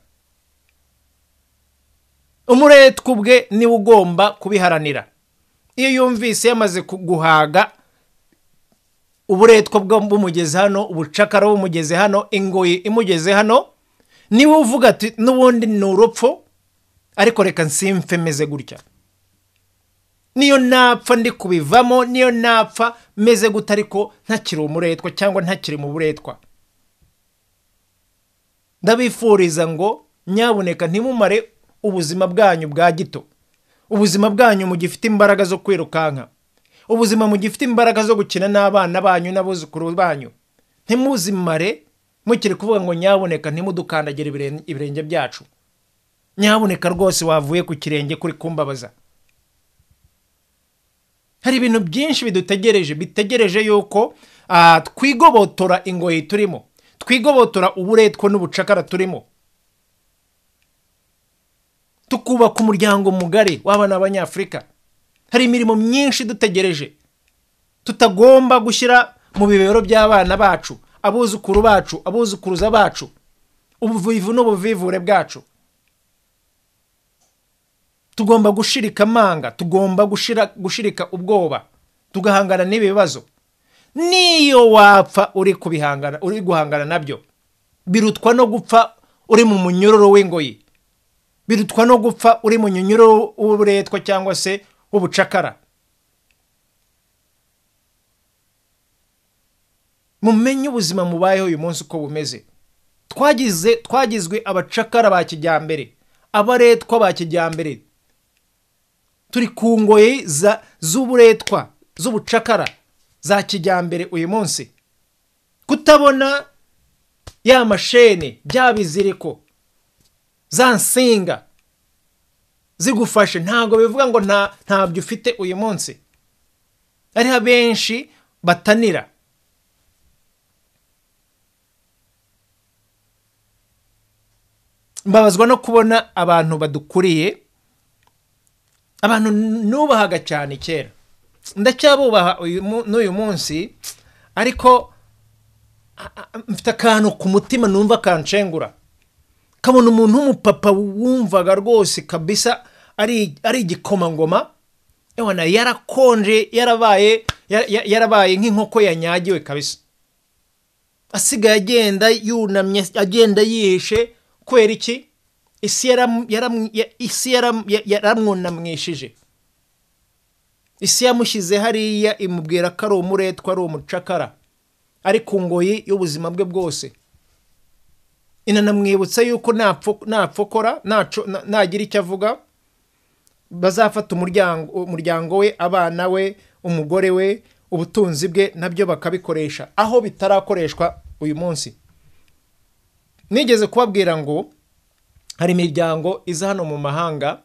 Umuretwa ubwe niwe ugomba kubiharanira. Iyo yumvise yamaze guhaga uburetwa bumugeze hano, ubucakara bumugeze hano, ingoyi imugeze hano, niwe uvuga ati n'ubundi ni urupfu, ariko reka nsimfe meze gutya, niyo napfa ndi kubivamo, niyo napfa meze gute, ariko ntakiri umuretwa cyangwa ntakiri mu buretwa. Ndabifuriza ngo nyabuneka ntimumare ubuzima bwanyu bwa gito, ubuzima bwanyu mugifite imbaraga zo kwirukanka, ubuzima mugifite imbaraga zo gukina n'abana banyu n'abuzukuru banyu. Ntimuzimare mukiri kuvuga ngo nyabuneka ntimudukandagire ibirenge byacu, nyabuneka rwose wavuye ku kirenge kuri kumbabaza. Hari ibintu byinshi bidutegereje, bitegereje yuko twigobotora ingoyi turimo, twigobotora uburetwa n'ubucakara turimo, tukubaka umuryango mugari w'abana b'Abanyafurika. Hari imirimo myinshi dutegereje tutagomba gushyira mu bibero by'abana bacu, abuzukuru bacu, abuzukuruza bacu, ubuvivu n'ubuvivure bwacu. Tugomba gushirika amanga, tugomba gushirika ubwoba, tugahangana n'ibi bibazo. Niyo wapfa uri kubihangana, uri guhangana nabyo, birutwa no gupfa uri mu munyururu w'ingoyi, birutwa no gupfa uri mu munyururu w'uburetwa cyangwa se w'ubucakara. Mumenye ubuzima mubayeho uyu munsi uko bumeze. Twagizwe abacakara ba kijyambere, abaretwa ba kijyambere. Turi ku ngoyi z'uburetwa, z'ubucakara za kijyambere uyu munsi. Kutabona ya mashene, bya biziriko, za nsinga zigufashe, ntago bivuga ngo ntabyo ufite uyu munsi. Ari benshi batanira. Mbabazwa no kubona abantu badukuriye, abantu nubahaga cyane kera, ndacyabubaha n'uyu munsi, ariko mfite akantu ku mutima numva kanshengura. Kabona umuntu w'umupapa wumvaga rwose kabisa ari igikomangoma, ewana yarakonje, yarabaye nk'inkoko yanyagiwe kabisa, asigaye agenda yunamye, agenda yihishe. Kubera iki? Isi yaramwunamwishije, isi yamushyize hariya imubwira ko ari umuretwa, ari umucakara, ari ku ngoyi y'ubuzima bwe bwose. Inanamwibutsa yuko napfokora, nagira icyo avuga, bazafata umuryango we, abana we, umugore we, ubutunzi bwe, nabyo bakabikoresha aho bitarakoreshwa uyu munsi. Nigeze kubabwira ngo hari imiryango iza hano mu mahanga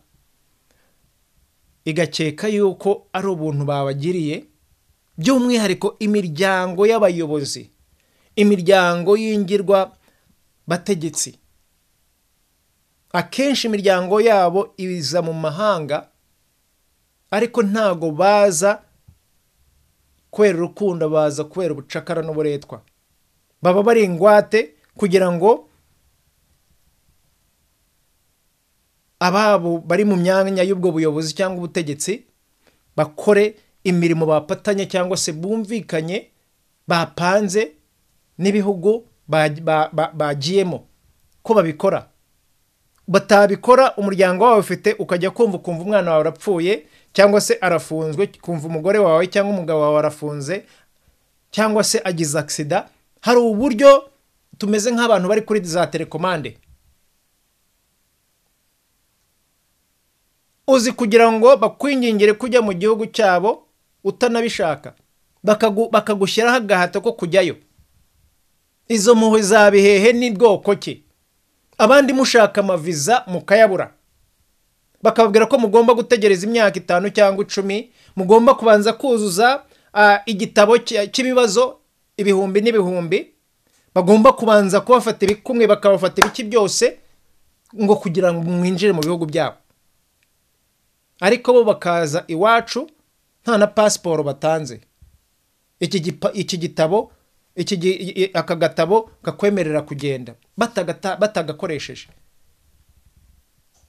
igakeka yuko ari ubuntu babagiriye, by'umwihariko imiryango y'abayobozi, imiryango y'ingirwa bategetsi. Akenshi imiryango yabo iza mu mahanga, ariko ntago baza kubera urukundo, baza kubera ubucakara n'uburetwa. Baba bari ingwate kugira ngo ababo bari mu myanya y'ubwo buyobozi cyangwa ubutegetsi bakore imirimo bapatanye cyangwa se bumvikanye, bapanze n'ibihugu bagiyemo ko babikora. Batabikora umuryango wawe ufite, ukajya kumva ukumva umwana wawe arapfuye cyangwa se arafunzwe, kumva umugore wawe cyangwa umugabo wawe arafunze cyangwa se agize accident. Hari uburyo tumeze nk'abantu bari kuri za telekomande. Uzi kugira ngo bakwingingire kujya mu gihugu cyabo utanabishaka, bakagushyiraho agahato ko kujyayo. Izo mpuhwe za bihehe ni bwoko ki? Abandi mushaka amaviza mukayabura, bakababwira ko mugomba gutegereza imyaka 5 cyangwa 10, mugomba kubanza kuzuza igitabo cy'ibibazo ibihumbi n'ibihumbi, bagomba kubanza kubafata ibikumwe, bakabafata ibiki byose ngo kugira ngo mwinjire mu bihugu byabo. Ariko bo bakaza iwacu nta na pasiporo batanze. Iki gitabo, aka gatabo kakwemerera kugenda batagakoresheje.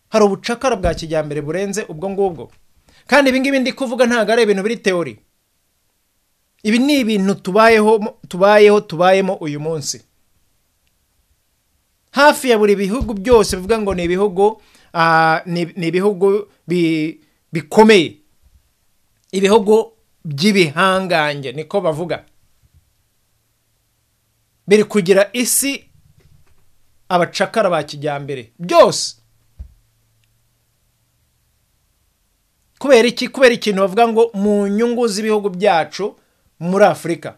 Hari ubucakara bwa kijyambere burenze ubwo ngubwo. Kandi ibi ngibi ndi kuvuga ntago ari ibintu biri teori. Ibi ni ibintu tubayeho tubayemo uyu munsi. Hafi ya buri bihugu byose bivuga ngo ni ibihugu ni ibihugu bikomeye, ibihugu by'ibihangange niko bavuga, biri kugira isi Abacakara ba kijyambere byose. Kubera iki? Kubera ikintu bavuga ngo mu nyungu z'ibihugu byacu muri Afurika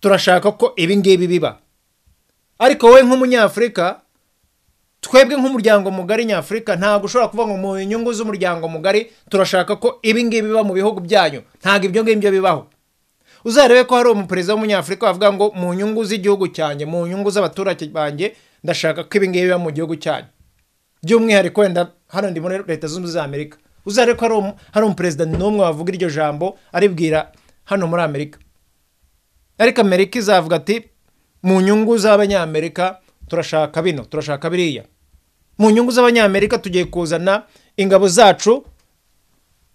turashaka ko ibi ngibi biba. Ariko wowe nk'umunyafurika, twebwe nk'umuryango mugari nyafurika, ntabwo ushobora kuvuga ngo mu nyungu z'umuryango mugari turashaka ko ibi ngibi biba mu bihugu byanyu. Ntabwo ibyo ngibyo bibaho. Uzarebe ko hari umuperezida w'umunyafurika wavuga ngo mu nyungu z'igihugu cyanjye, mu nyungu z'abaturage banjye, ndashaka ko ibi ngibi biba mu gihugu cyanyu. By'umwihariko wenda hano ndi muri Leta Zunze Ubumwe za Amerika. Uzarebe ko hari umuperezida n'umwe wavuga iryo jambo aribwira hano muri Amerika. Ariko Amerika izavuga ati mu nyungu z'abanyamerika turashaka bino, turashaka biriya. Mu nyungu z'abanyamerika tugiye kuzana ingabo zacu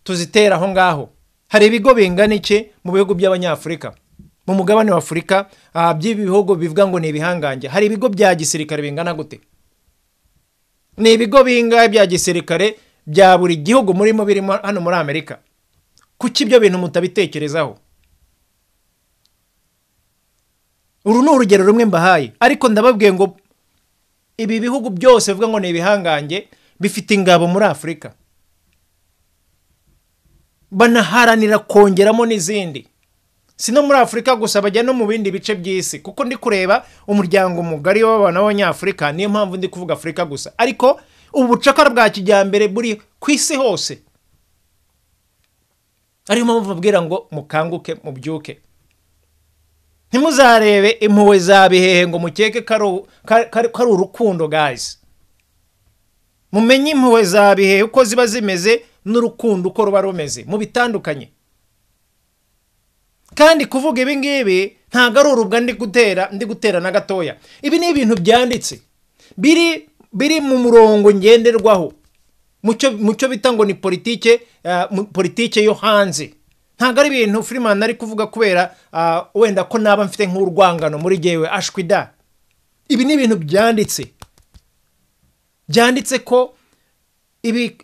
tuzitera aho ngaho. Hari ibigo bingana iki mu bihugu by'abanyafurika, mu mugabane wa Afurika, by'ibi bihugu bivuga ngo ni ibihangange? Hari ibigo bya gisirikare bingana gute? Ni ibigo bingahe bya gisirikare bya buri gihugu murimo birimo hano muri Amerika? Kuki ibyo bintu mutabitekerezaho? Uru ni urugero rumwe mbahaye, ariko ndababwiye ngo ibi bihugu byose bivuga ngo ni ibihangange bifite ingabo muri Afurika, banaharanira kongeramo n'izindi. Si no muri Afurika gusa, bajya no mu bindi bice by'isi, kuko ndi kureba umuryango mugari w'abana b'abanyafurika, niyo mpamvu ndi kuvuga Afurika gusa. Ariko ubu bucakara bwa kijyambere buri ku isi hose. Ariyo mpamvu babwira ngo mukanguke, mubyuke. Ntimuzarebe impuhwe za bihehe ngo mukeke ko ari urukundo guys. Mumenye impuhwe za bihehe uko ziba zimeze n'urukundo uko ruba rumeze, mubitandukanye. Kandi kuvuga ibi ngibi ntabwo ari urubwa ndi gutera na gatoya. Ibi ni ibintu byanditse biri mu murongo ngenderwaho, mucyo bita ngo ni politike yo hanze. Ntabwo ari ibintu Freeman ari kuvuga kubera wenda ko naba mfite nk'urwangano muri jewe ashwida. Ibi ni ibintu byanditse, byanditse ko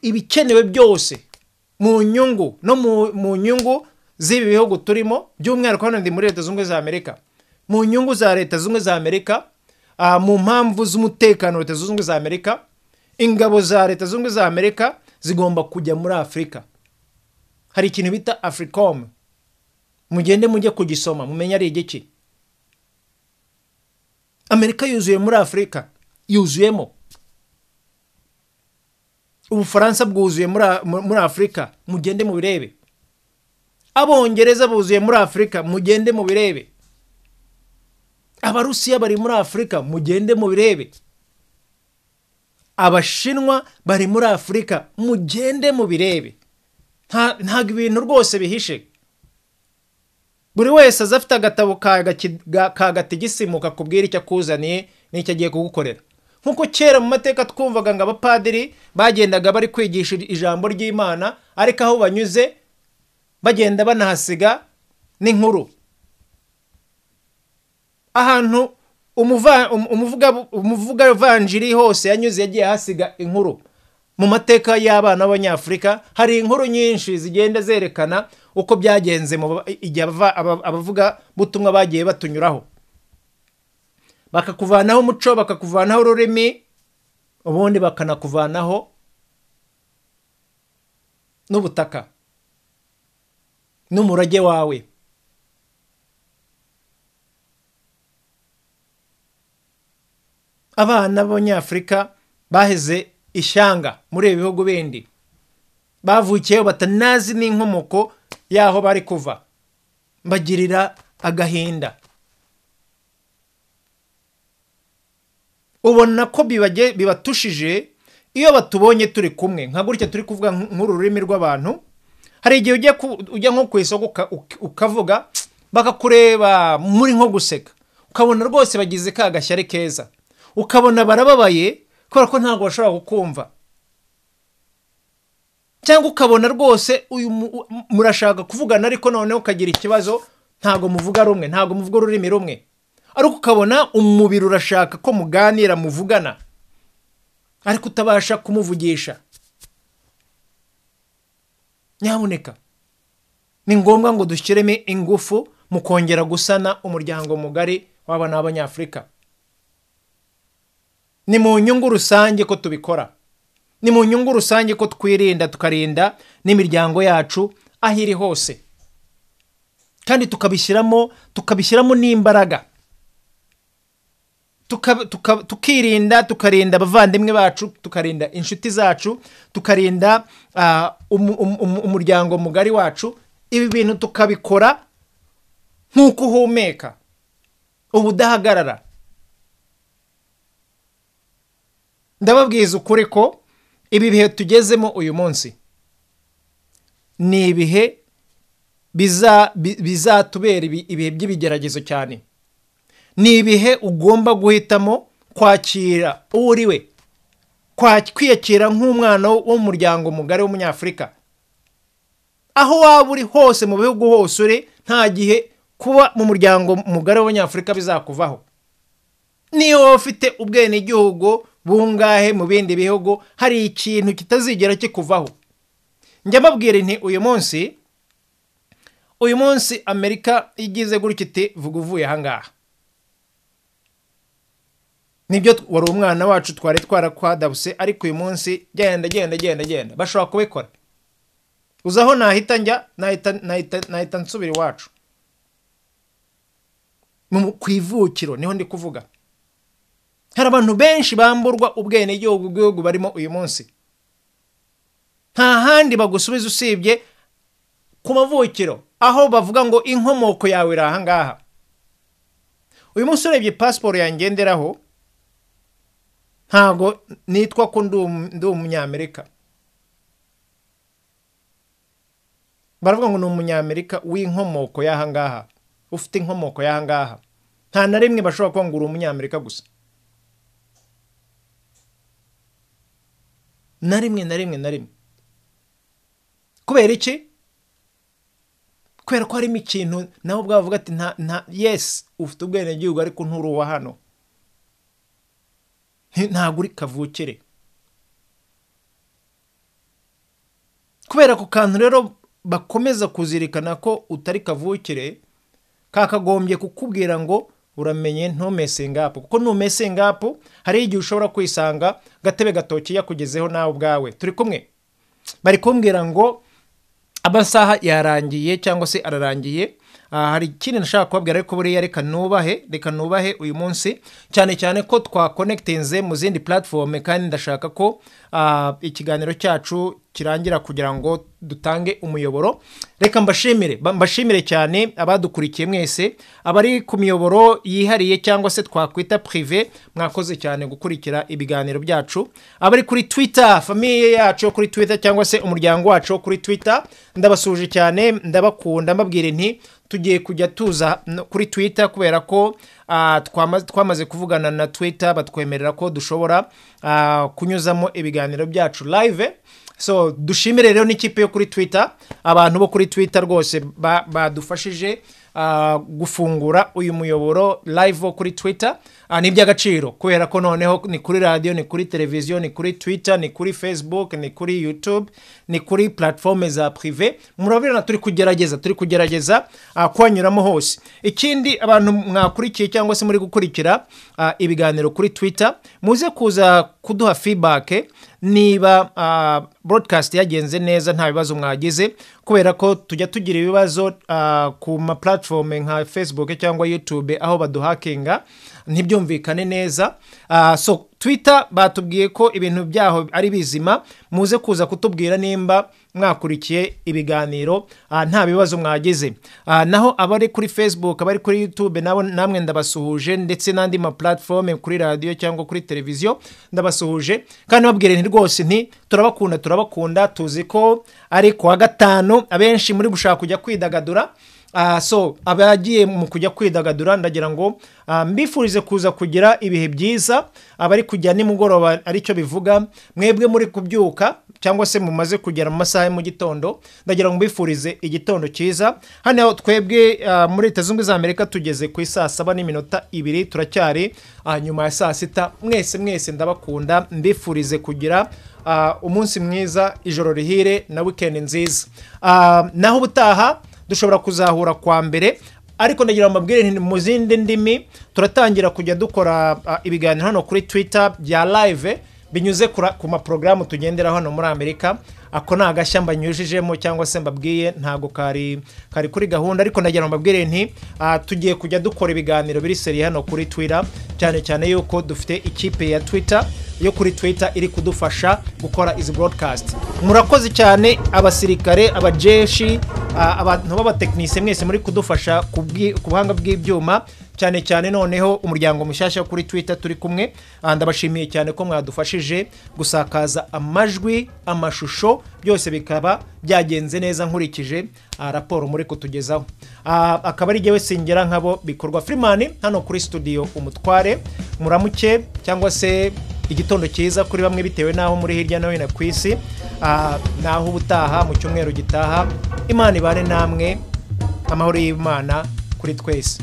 ibikenewe byose mu nyungu no mu nyungu z'ibi bihugu turimo, by'umwihariko hano ndi muri Leta Zunze Ubumwe za Amerika, mu nyungu za Leta Zunze Ubumwe za Amerika, mu mpamvu z'umutekano Leta Zunze Ubumwe za Amerika, ingabo za Leta Zunze Ubumwe za Amerika zigomba kujya muri Afurika. Hari ikintu bita Africom, mugende mujye kugisoma mumenye ari igiki. Amerika yuzuye muri Afurika, yuzuyemo. Ubufaransa bwuzuye muri Afurika, mugende mubirebe. Abongereza buzuye muri Afurika, mugende mubirebe. Abarusiya bari muri Afurika, mugende mubirebe. Abashinwa bari muri Afurika, mugende mubirebe. Ntabwo ibintu rwose bihishe. Buri wese aza afite agatabo ka gatigisimu kakubwira icyo akuzaniye n'icyo agiye kugukorera. Nkuko kera mu mateka twumvaga ngo abapadiri bagendaga bari kwigisha ijambo ry'Imana, ariko aho banyuze bagenda banahasiga n'inkuru. Ahantu umuvuga vanjiri hose yanyuze yagiye hasiga inkuru. Mu mateka y'abana b'abanyafurika hari inkuru nyinshi zigenda zerekana uko byagenze igihe abavuga butumwa bagiye batunyuraho, bakakuvanaho umuco, bakakuvanaho ururimi, ubundi bakanakuvanaho n'ubutaka n'umurage wawe. Abana b'abanyafurika baheze ishyanga muri ibi bihugu bindi, bavukiyeho batanazi n'inkomoko y'aho bari kuva, mbagirira agahinda. Ubona ko bibatushije iyo batubonye turi kumwe nka gutya turi kuvuga nk'uru rurimi rw'abantu. Hari igihe ujya nko ku isoko ukavuga bakakureba muri nko guseka, ukabona rwose bagize ka gashyari keza, ukabona barababaye kubera ko ntabwo bashobora kukumva, cyangwa ukabona rwose uyu murashaka kuvugana ariko noneho ukagira ikibazo, ntabwo muvuga rumwe, ntabwo muvuga ururimi rumwe, ariko ukabona umubiri urashaka ko muganira muvugana ariko utabasha kumuvugisha. Nyamuneka ni ngombwa ngo dushyiremo ingufu mu kongera gusana umuryango mugari w'abana b'abanyafurika. Ni mu nyungu rusange ko tubikora, ni mu nyungu rusange ko twirinda, tukarinda n'imiryango yacu aho iri hose, kandi tukabishyiramo n'imbaraga, tukirinda, tukarinda abavandimwe bacu, tukarinda inshuti zacu, tukarinda umuryango mugari wacu. Ibi bintu tukabikora nk'uko uhumeka ubudahagarara. Ndababwiza ukuri ko ibi bihe tugezemo uyu munsi ni ibihe bizatubera ibihe by'ibigeragezo cyane. Ni ibihe ugomba guhitamo kwakira uwo uri we, kwiyakira nk'umwana wo mu muryango mugari w'umunyafurika. Aho waba uri hose, mu bihugu hose uri, nta gihe kuba mu muryango mugari w'abanyafurika bizakuvaho. Niyo waba ufite ubwenegihugu bungahe mu bindi bihugu, hari ikintu kitazigera kikuvaho. Njya mbabwira nti uyu munsi Amerika igize gutya iti vuga uvuye aha ngaha. Nibyo, wari umwana wacu twari twarakwadabuse, ariko uyu munsi genda genda genda genda. Bashobora kubikora. Uzi aho nahita njya? Nahita nsubira iwacu ku ivukiro, niho ndi kuvuga. Hari abantu benshi bamburwa ubwenegihugu bw'ibihugu barimo uyu munsi. Nta handi bagusubiza usibye ku mavukiro, aho bavuga ngo inkomoko yawe iri aha ngaha. Uyu munsi urebye pasiporo yangenderaho, ntago nitwa ko ndi umunyamerika. Baravuga ngo ni umunyamerika w'inkomoko y'aha ngaha, ufite inkomoko y'aha ngaha. Nta na rimwe bashobora kuvuga ngo uri umunyamerika gusa. Na rimwe na rimwe na rimwe. Kubera iki? Kubera ko harimo ikintu nawe ubwawe uvuga ati nta yes, ufite ubwenegihugu ariko nturi uwa hano, ntabwo uri kavukire. Kubera ako kantu rero bakomeza kuzirikana ko utari kavukire, kakagombye kukubwira ngo uramenye ntumesenga apo, kuko numesenga apo hari igihe ushobora kwisanga gatebe gatoki yakugezeho nawe ubwawe. Turi kumwe. Bari kumbwira ngo amasaha yarangiye cyangwa se ararangiye. Hari ikindi nashaka kubabwira, ariko buriya reka nubahe uyu munsi, cyane cyane ko twakonekitinze mu zindi platform, kandi ndashaka ko ikiganiro cyacu kirangira kugira ngo dutange umuyoboro. Reka mbashimire cyane abadukurikiye mwese, abari ku miyoboro yihariye cyangwa se twakwita prive, mwakoze cyane gukurikira ibiganiro byacu. Abari kuri Twitter, famille yacu kuri Twitter cyangwa se umuryango wacu kuri Twitter, ndabasuje cyane, ndabakunda, mbabwire nti tugiye kujya tuza kuri Twitter kubera ko twamaze kuvugana na Twitter, batwemerera ko dushobora kunyuzamo ibiganiro byacu live. So dushimire rero n'ikipe yo kuri Twitter, abantu bo kuri Twitter rwose badufashije gufungura uyu muyoboro live wo kuri Twitter. Ni iby'agaciro kubera ko noneho ni kuri radio, ni kuri televiziyo, ni kuri Twitter, ni kuri Facebook, ni kuri YouTube, ni kuri platform za prive. Murabona turi kugerageza kuhanyuramo hose. Ikindi abantu mwakurikiye cyangwa se muri gukurikira ibiganiro kuri Twitter, muze kuza kuduha feedback niba broadcast yagenze neza, nta bibazo mwagize, kubera ko tujya tugira ibibazo ku ma platform nka Facebook cyangwa YouTube aho baduhakinga ntibyumvikane neza. So Twitter batubwiye ko ibintu byaho ari bizima, muze kuza kutubwira nimba mwakurikiye ibiganiro nta bibazo mwagize. Naho abari kuri Facebook, abari kuri YouTube nabo namwe ndabasuhuje, ndetse n'andi ma platform kuri radio cyangwa kuri televiziyo ndabasuhuje, kandi babwire nti rwose nti turabakunda, tuzi ko ari kuwa gatanu abenshi muri gushaka kujya kwidagadura. So abagiye mu kujya kwidagadura ndagira ngo mbifurize kuza kugira ibihe byiza. Abari kujya nimugoroba aricyo bivuga, mwebwe muri kubyuka cyangwa se mumaze kugera mu masaha ya mu gitondo, ndagira ngo mbifurize igitondo cyiza. Hano twebwe muri Leta Zunze za Amerika tugeze ku isaa 7:02, turacyari nyuma ya saa 6. Mwese mwese ndabakunda, mbifurize kugira umunsi mwiza, ijoro rihire na weekend nziza. Naho ubutaha dushobora kuzahura kwa mbere, Ariko ndagira ngo mbabwire nti mu zindi ndimi turatangira kujya dukora ibiganiro hano kuri Twitter bya live binyuze ku maporogaramu tugenderaho hano muri Amerika. Ako ni agashya mbanyujijemo cyangwa se mbabwiye, ntabwo kari kuri gahunda, ariko ndagira ngo mbabwire nti tugiye kujya dukora ibiganiro biri seri hano kuri Twitter, cyane cyane yuko dufite ikipe ya Twitter yo kuri Twitter iri kudufasha gukora izi broadcast. Murakoze cyane abasirikare, abajeshi, abantu b'abatekinisiye mwese muri kudufasha ku buhanga bw'ibyuma, cyane cyane noneho umuryango mushyashya kuri Twitter turi kumwe. Ndabashimiye cyane ko mwadufashije gusakaza amajwi, amashusho, byose bikaba byagenze neza nkurikije raporo muri kutugezaho. Akaba ari jyewe Singera nkabo bikorwa Freeman hano kuri studio Umutware. Muramuke cyangwa se igitondo cyiza kuri bamwe bitewe n'aho muri hirya no hino ku isi. Naho ubutaha mu cyumweru gitaha, Imana ibane namwe, amahoro y'Imana kuri twese.